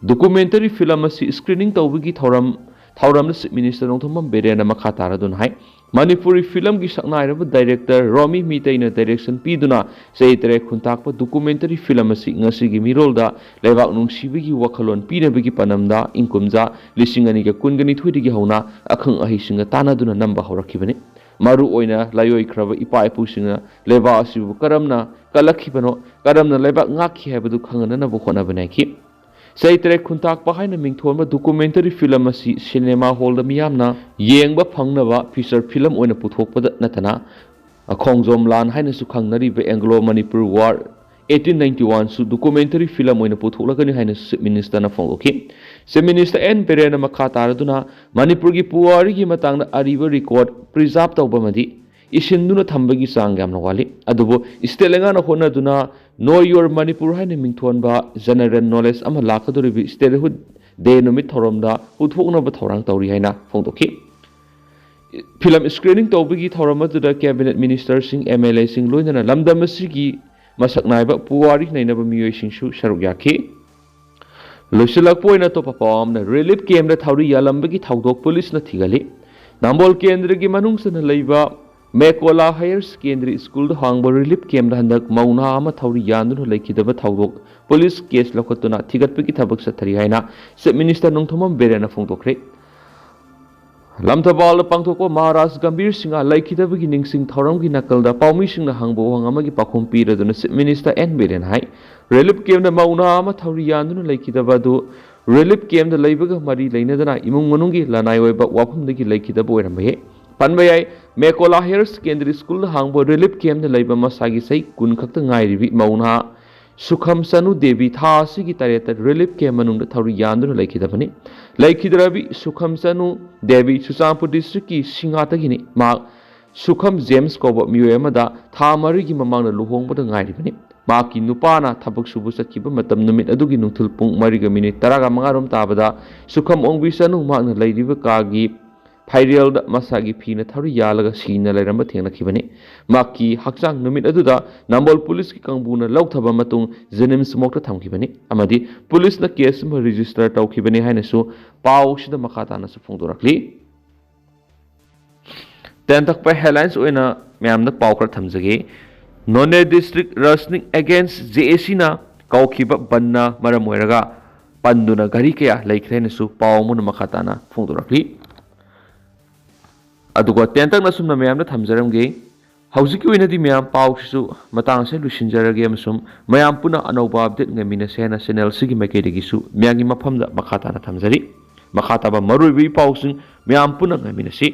ꯗꯣꯀꯨꯃꯦꯟꯇꯔꯤ ꯐꯤꯂꯝ ꯑꯁꯤ ꯁ꯭ꯀ꯭ꯔꯤꯅꯤꯡ ꯇꯧꯕꯒꯤ ꯊꯧꯔꯝ ꯊꯧꯔꯝꯗ ꯆꯤꯐ ꯃꯤꯅꯤꯁꯇꯔ ꯅꯣꯡꯊꯣꯝꯕꯝ ꯕꯤꯔꯦꯟꯅ ꯃꯈꯥ ꯇꯥꯔꯗꯨꯅ ꯍꯥꯏ, ꯃꯅꯤꯄꯨꯔꯤ ꯐꯤꯂꯝꯒꯤ ꯁꯛꯅꯥꯏꯔꯕ ꯗꯥꯏꯔꯦꯛꯇꯔ ꯔꯣꯃꯤ ꯃꯤꯇꯩꯅ ꯗꯥꯏꯔꯦꯛꯁꯟ ꯄꯤꯗꯨꯅ ꯆꯍꯤ ꯇꯔꯦꯠ ꯈꯨꯟꯇꯥꯛꯄ ꯗꯣꯀꯨꯃꯦꯟꯇꯔꯤ ꯐꯤꯂꯝ ꯑꯁꯤ ꯉꯁꯤꯒꯤ ꯃꯤꯔꯣꯜꯗ ꯂꯩꯕꯥꯛ ꯅꯨꯡꯁꯤꯕꯒꯤ ꯋꯥꯈꯜꯂꯣꯟ ꯄꯤꯅꯕꯒꯤ ꯄꯥꯟꯗꯝꯗ ꯏꯪ ꯀꯨꯝꯖꯥ ꯂꯤꯁꯤꯡ ꯑꯅꯤꯒ ꯀꯨꯟꯒ ꯅꯤꯊꯣꯏꯗꯒꯤ ꯍꯧꯅ ꯑꯈꯪ ꯑꯍꯩꯁꯤꯡꯒ ꯇꯥꯟꯅꯗꯨꯅ ꯅꯝꯕ ꯍꯧꯔꯛꯈꯤꯕꯅꯤ꯫ ꯃꯔꯨ ꯑꯣꯏꯅ ꯂꯥꯏꯑꯣꯏꯈ꯭ꯔꯕ ꯏꯄꯥ ꯏꯄꯨꯁꯤꯡꯅ ꯂꯩꯕꯥꯛ ꯑꯁꯤꯕꯨ ꯀꯔꯝꯅ ꯀꯜꯂꯛꯈꯤꯕꯅꯣ, ꯀꯔꯝꯅ ꯂꯩꯕꯥꯛ ꯉꯥꯛꯈꯤ ꯍꯥꯏꯕꯗꯨ ꯈꯪꯍꯟꯅꯅꯕ ꯍꯣꯠꯅꯕꯅꯤ ꯍꯥꯏꯈꯤ꯫ ꯆꯍꯤ ꯇꯔꯦꯠ ꯈꯨꯟꯇꯥꯛꯄ ꯍꯥꯏꯅ ꯃꯤꯡꯊꯣꯟꯕ ꯗꯣꯀꯨꯃꯦꯟꯇꯔꯤ ꯐꯤꯂꯝ ꯑꯁꯤ ꯁꯤꯅꯦꯃꯥ ꯍꯣꯜꯗ ꯃꯤꯌꯥꯝꯅ ꯌꯦꯡꯕ ꯐꯪꯅꯕ ꯐꯤꯆꯔ ꯐꯤꯂꯝ ꯑꯣꯏꯅ ꯄꯨꯊꯣꯛꯄꯗ ꯅꯠꯇꯅ, ꯈꯣꯡꯖꯣꯝ ꯂꯥꯟ ꯍꯥꯏꯅꯁꯨ ꯈꯪꯅꯔꯤꯕ Anglo Manipur war, eighteen ninety ꯋꯥꯟꯁꯨ ꯗꯣꯀꯨꯃꯦꯟꯇꯔꯤ ꯐꯤꯂꯝ ꯑꯣꯏꯅ ꯄꯨꯊꯣꯛꯂꯛꯀꯅꯤ ꯍꯥꯏꯅ ꯆꯤꯐ ꯃꯤꯅꯤꯁꯇꯔꯅ ꯐꯣꯡꯗꯣꯛꯈꯤ꯫ ꯆꯤꯐ ꯃꯤꯅꯤꯁꯇꯔ ꯑꯦꯟ ꯕꯤꯔꯦꯟꯅ ꯃꯈꯥ ꯇꯥꯔꯗꯨꯅ ꯃꯅꯤꯄꯨꯔꯒꯤ ꯄꯨꯋꯥꯔꯤꯒꯤ ꯃꯇꯥꯡꯗ ꯑꯔꯤꯕ ꯔꯦꯀꯣꯔꯗ ꯄ꯭ꯔꯤꯖꯥꯔꯚ ꯇꯧꯕ ꯑꯃꯗꯤ ꯏꯁꯤꯟꯗꯨꯅ ꯊꯝꯕꯒꯤ ꯆꯥꯡ ꯌꯥꯝꯅ ꯋꯥꯠꯂꯤ꯫ ꯑꯗꯨꯕꯨ ꯁ꯭ꯇꯦꯠ ꯂꯩꯉꯥꯛꯅ ꯍꯣꯠꯅꯗꯨꯅ Know Your Manipur ꯍꯥꯏꯅ ꯃꯤꯡꯊꯣꯟꯕ ꯖꯦꯅꯔꯦꯜ ꯅꯣꯂꯦꯖ ꯑꯃ ꯂꯥꯛꯀꯗꯧꯔꯤꯕ ꯁ꯭ꯇꯦꯠꯍꯨꯗ ꯗꯦ ꯅꯨꯃꯤꯠ ꯊꯧꯔꯝꯗ ꯄꯨꯊꯣꯛꯅꯕ ꯊꯧꯔꯥꯡ ꯇꯧꯔꯤ ꯍꯥꯏꯅ ꯐꯣꯡꯗꯣꯛꯈꯤ꯫ ꯐꯤꯂꯝ ꯁ꯭ꯀ꯭ꯔꯤꯅꯤꯡ ꯇꯧꯕꯒꯤ ꯊꯧꯔꯝ ꯑꯗꯨꯗ ꯀꯦꯕꯤꯅꯦꯠ ꯃꯤꯅꯤꯁꯇꯔꯁꯤꯡ, ꯑꯦꯝ ꯑꯦꯜ ꯑꯦꯁꯤꯡ ꯂꯣꯏꯅꯅ ꯂꯝꯗꯝ ꯑꯁꯤꯒꯤ ꯃꯁꯛ ꯅꯥꯏꯕ ꯄꯨꯋꯥꯔꯤ ꯅꯩꯅꯕ ꯃꯤꯑꯣꯏꯁꯤꯡꯁꯨ ꯁꯔꯨꯛ ꯌꯥꯈꯤ꯫ ꯂꯣꯏꯁꯤꯜꯂꯛꯄ ꯑꯣꯏꯅ ꯑꯇꯣꯞꯄ ꯄꯥꯎ ꯑꯃꯅ, ꯔꯤꯂꯤꯐ ꯀꯦꯝꯗ ꯊꯧꯔꯤ ꯌꯥꯜꯂꯝꯕꯒꯤ ꯊꯧꯗꯣꯛ ꯄꯨꯂꯤꯁꯅ ꯊꯤꯒꯠꯂꯤ꯫ ꯅꯝꯕꯣꯜ ꯀꯦꯟꯗ꯭ꯔꯒꯤ ꯃꯅꯨꯡ ꯆꯟꯅ ꯂꯩꯕ ꯃꯦꯀꯣꯂꯥ ꯍꯥꯌꯔ ꯁꯦꯀꯦꯟꯗꯔꯤ ꯁ꯭ꯀꯨꯜꯗ ꯍꯥꯡꯕ ꯔꯤꯂꯤꯐ ꯀꯦꯝꯗ ꯍꯟꯗꯛ ꯃꯧ ꯅꯍꯥ ꯑꯃ ꯊꯧꯔꯤ ꯌꯥꯟꯗꯨꯅ ꯂꯩꯈꯤꯗꯕ ꯊꯧꯗꯣꯛ ꯄꯨꯂꯤꯁ ꯀꯦꯁ ꯂꯧꯈꯠꯇꯨꯅ ꯊꯤꯒꯠꯄꯒꯤ ꯊꯕꯛ ꯆꯠꯊꯔꯤ ꯍꯥꯏꯅ ꯆꯤꯐ ꯃꯤꯅꯤꯁꯇꯔ ꯅꯣꯡꯊꯣꯝꯕꯝ ꯕꯤꯔꯦꯟꯅ ꯐꯣꯡꯗꯣꯛꯈ꯭ꯔꯦ꯫ ꯂꯝꯊꯕꯥꯜꯗ ꯄꯥꯡꯊꯣꯛꯄ ꯃꯍꯥꯔꯥꯖ ꯒꯝꯚꯤꯔ ꯁꯤꯡꯍ ꯂꯩꯈꯤꯗꯕꯒꯤ ꯅꯤꯡꯁꯤꯡ ꯊꯧꯔꯝꯒꯤ ꯅꯥꯀꯜꯗ ꯄꯥꯎꯃꯤꯁꯤꯡꯅ ꯍꯪꯕ ꯋꯥꯍꯪ ꯑꯃꯒꯤ ꯄꯥꯎꯈꯨꯝ ꯄꯤꯔꯗꯨꯅ ꯆꯤꯐ ꯃꯤꯅꯤꯁꯇꯔ ꯑꯦꯟ ꯕꯤꯔꯦꯟ ꯍꯥꯏ, ꯔꯤꯂꯤꯐ ꯀꯦꯝꯗ ꯃꯧ ꯅꯍꯥ ꯑꯃ ꯊꯧꯔꯤ ꯌꯥꯟꯗꯨꯅ ꯂꯩꯈꯤꯗꯕ ꯑꯗꯨ ꯔꯤꯂꯤꯐ ꯀꯦꯝꯗ ꯂꯩꯕꯒ ꯃꯔꯤ ꯂꯩꯅꯗꯅ ꯏꯃꯨꯡ ꯃꯅꯨꯡꯒꯤ ꯂꯅꯥꯏ ꯑꯣꯏꯕ ꯋꯥꯐꯝꯗꯒꯤ ꯂꯩꯈꯤꯗꯕ ꯑꯣꯏꯔꯝꯕ ꯌꯥꯏ꯫ ꯄꯟꯕ ꯌꯥꯏ, ꯃꯦꯀꯣꯂꯥ ꯍꯥꯌꯔ ꯁꯦꯀꯦꯟꯗꯔꯤ ꯁ꯭ꯀꯨꯜꯗ ꯍꯥꯡꯕ ꯔꯤꯂꯤꯐ ꯀꯦꯝꯗ ꯂꯩꯕ ꯃꯁꯥꯒꯤ ꯆꯍꯤ ꯀꯨꯟ ꯈꯛꯇ ꯉꯥꯏꯔꯤꯕꯤ ꯃꯧ ꯅꯍꯥ ꯁꯨꯈꯝ ꯆꯅꯨ ꯗꯦꯕꯤ ꯊꯥ ꯑꯁꯤꯒꯤ ꯇꯔꯦꯠꯇ ꯔꯤꯂꯤꯐ ꯀꯦꯝ ꯃꯅꯨꯡꯗ ꯊꯧꯔꯤ ꯌꯥꯟꯗꯨꯅ ꯂꯩꯈꯤꯗꯕꯅꯤ꯫ ꯂꯩꯈꯤꯗ꯭ꯔꯕꯤ ꯁꯨꯈꯝ ꯆꯅꯨ ꯗꯦꯕꯤ ꯆꯨꯔꯆꯥꯟꯄꯨꯔ ꯗꯤꯁꯇ꯭ꯔꯤꯛꯀꯤ ꯁꯤꯡꯍꯥꯇꯒꯤꯅꯤ꯫ ꯃꯍꯥꯛ ꯁꯨꯈꯝ ꯖꯦꯝꯁ ꯀꯧꯕ ꯃꯤꯑꯣꯏ ꯑꯃꯗ ꯊꯥ ꯃꯔꯤꯒꯤ ꯃꯃꯥꯡꯗ ꯂꯨꯍꯣꯡꯕꯗ ꯉꯥꯏꯔꯤꯕꯅꯤ꯫ ꯃꯍꯥꯛꯀꯤ ꯅꯨꯄꯥꯅ ꯊꯕꯛ ꯁꯨꯕ ꯆꯠꯈꯤꯕ ꯃꯇꯝ ꯅꯨꯃꯤꯠ ꯑꯗꯨꯒꯤ ꯅꯨꯡꯊꯤꯜ ꯄꯨꯡ ꯃꯔꯤꯒ ꯃꯤꯅꯤꯠ ꯇꯔꯥꯒ ꯃꯉꯥ ꯔꯣꯝ ꯇꯥꯕꯗ ꯁꯨꯈꯝ ꯑꯣꯡꯕꯤ ꯆꯅꯨ ꯃꯍꯥꯛꯅ ꯂꯩꯔꯤꯕ ꯀꯥꯒꯤ ꯐꯥꯏꯔꯦꯜꯗ ꯃꯁꯥꯒꯤ ꯐꯤꯅ ꯊꯧꯔꯤ ꯌꯥꯜꯂꯒ ꯁꯤꯅ ꯂꯩꯔꯝꯕ ꯊꯦꯡꯅꯈꯤꯕꯅꯤ꯫ ꯃꯍꯥꯛꯀꯤ ꯍꯛꯆꯥꯡ ꯅꯨꯃꯤꯠ ꯑꯗꯨꯗ ꯅꯝꯕꯣꯜ ꯄꯨꯂꯤꯁꯀꯤ ꯀꯥꯡꯕꯨꯅ ꯂꯧꯊꯕ ꯃꯇꯨꯡ ꯖꯦꯅꯤꯝꯁ ꯃꯣꯔꯒꯇ ꯊꯝꯈꯤꯕꯅꯤ ꯑꯃꯗꯤ ꯄꯨꯂꯤꯁꯅ ꯀꯦꯁ ꯑꯃ ꯔꯦꯖꯤꯁꯇꯔ ꯇꯧꯈꯤꯕꯅꯤ ꯍꯥꯏꯅꯁꯨ ꯄꯥꯎꯁꯤꯗ ꯃꯈꯥ ꯇꯥꯅꯁꯨ ꯐꯣꯡꯗꯣꯔꯛꯂꯤ꯫ ꯇꯦꯟꯊꯛꯄ ꯍꯦꯗꯂꯥꯏꯟꯁ ꯑꯣꯏꯅ ꯃꯌꯥꯝꯗ ꯄꯥꯎ ꯈꯔ ꯊꯝꯖꯒꯦ꯫ ꯅꯣꯅꯦ ꯗꯤꯁꯇ꯭ꯔꯤꯛ ꯔꯁꯅꯤꯡ ꯑꯦꯒꯦꯟꯁ ꯖꯦ ꯑꯦ ꯁꯤꯅ ꯀꯧꯈꯤꯕ ꯕꯟꯅ ꯃꯔꯝ ꯑꯣꯏꯔꯒ ꯄꯟꯗꯨꯅ ꯘꯔꯤ ꯀꯌꯥ ꯂꯩꯈ꯭ꯔꯦ ꯍꯥꯏꯅꯁꯨ ꯄꯥꯎ ꯑꯃꯅ ꯃꯈꯥ ꯇꯥꯅ ꯐꯣꯡꯗꯣꯔꯛꯂꯤ꯫ ꯑꯗꯨꯒ ꯇꯦꯟꯇꯛꯅ ꯑꯁꯨꯝꯅ ꯃꯌꯥꯝꯗ ꯊꯝꯖꯔꯝꯒꯦ꯫ ꯍꯧꯖꯤꯛꯀꯤ ꯑꯣꯏꯅꯗꯤ ꯃꯌꯥꯝ ꯄꯥꯎꯁꯤꯁꯨ ꯃꯇꯥꯡ ꯑꯁꯤꯗ ꯂꯣꯏꯁꯤꯟꯖꯔꯒꯦ ꯑꯃꯁꯨꯡ ꯃꯌꯥꯝ ꯄꯨꯟꯅ ꯑꯅꯧꯕ ꯑꯞꯗꯦꯠ ꯉꯥꯏꯃꯤꯟꯅꯁꯦ ꯍꯥꯏꯅ ꯆꯦꯅꯦꯜ ꯑꯁꯤꯒꯤ ꯃꯥꯏꯀꯩꯗꯒꯤꯁꯨ ꯃꯌꯥꯝꯒꯤ ꯃꯐꯝꯗ ꯃꯈꯥ ꯇꯥꯅ ꯊꯝꯖꯔꯤ꯫ ꯃꯈꯥ ꯇꯥꯕ ꯃꯔꯨꯑꯣꯏꯕ ꯏ ꯄꯥꯎꯁꯤꯡ ꯃꯌꯥꯝ ꯄꯨꯟꯅ ꯉꯥꯏꯃꯤꯟꯅꯁꯤ꯫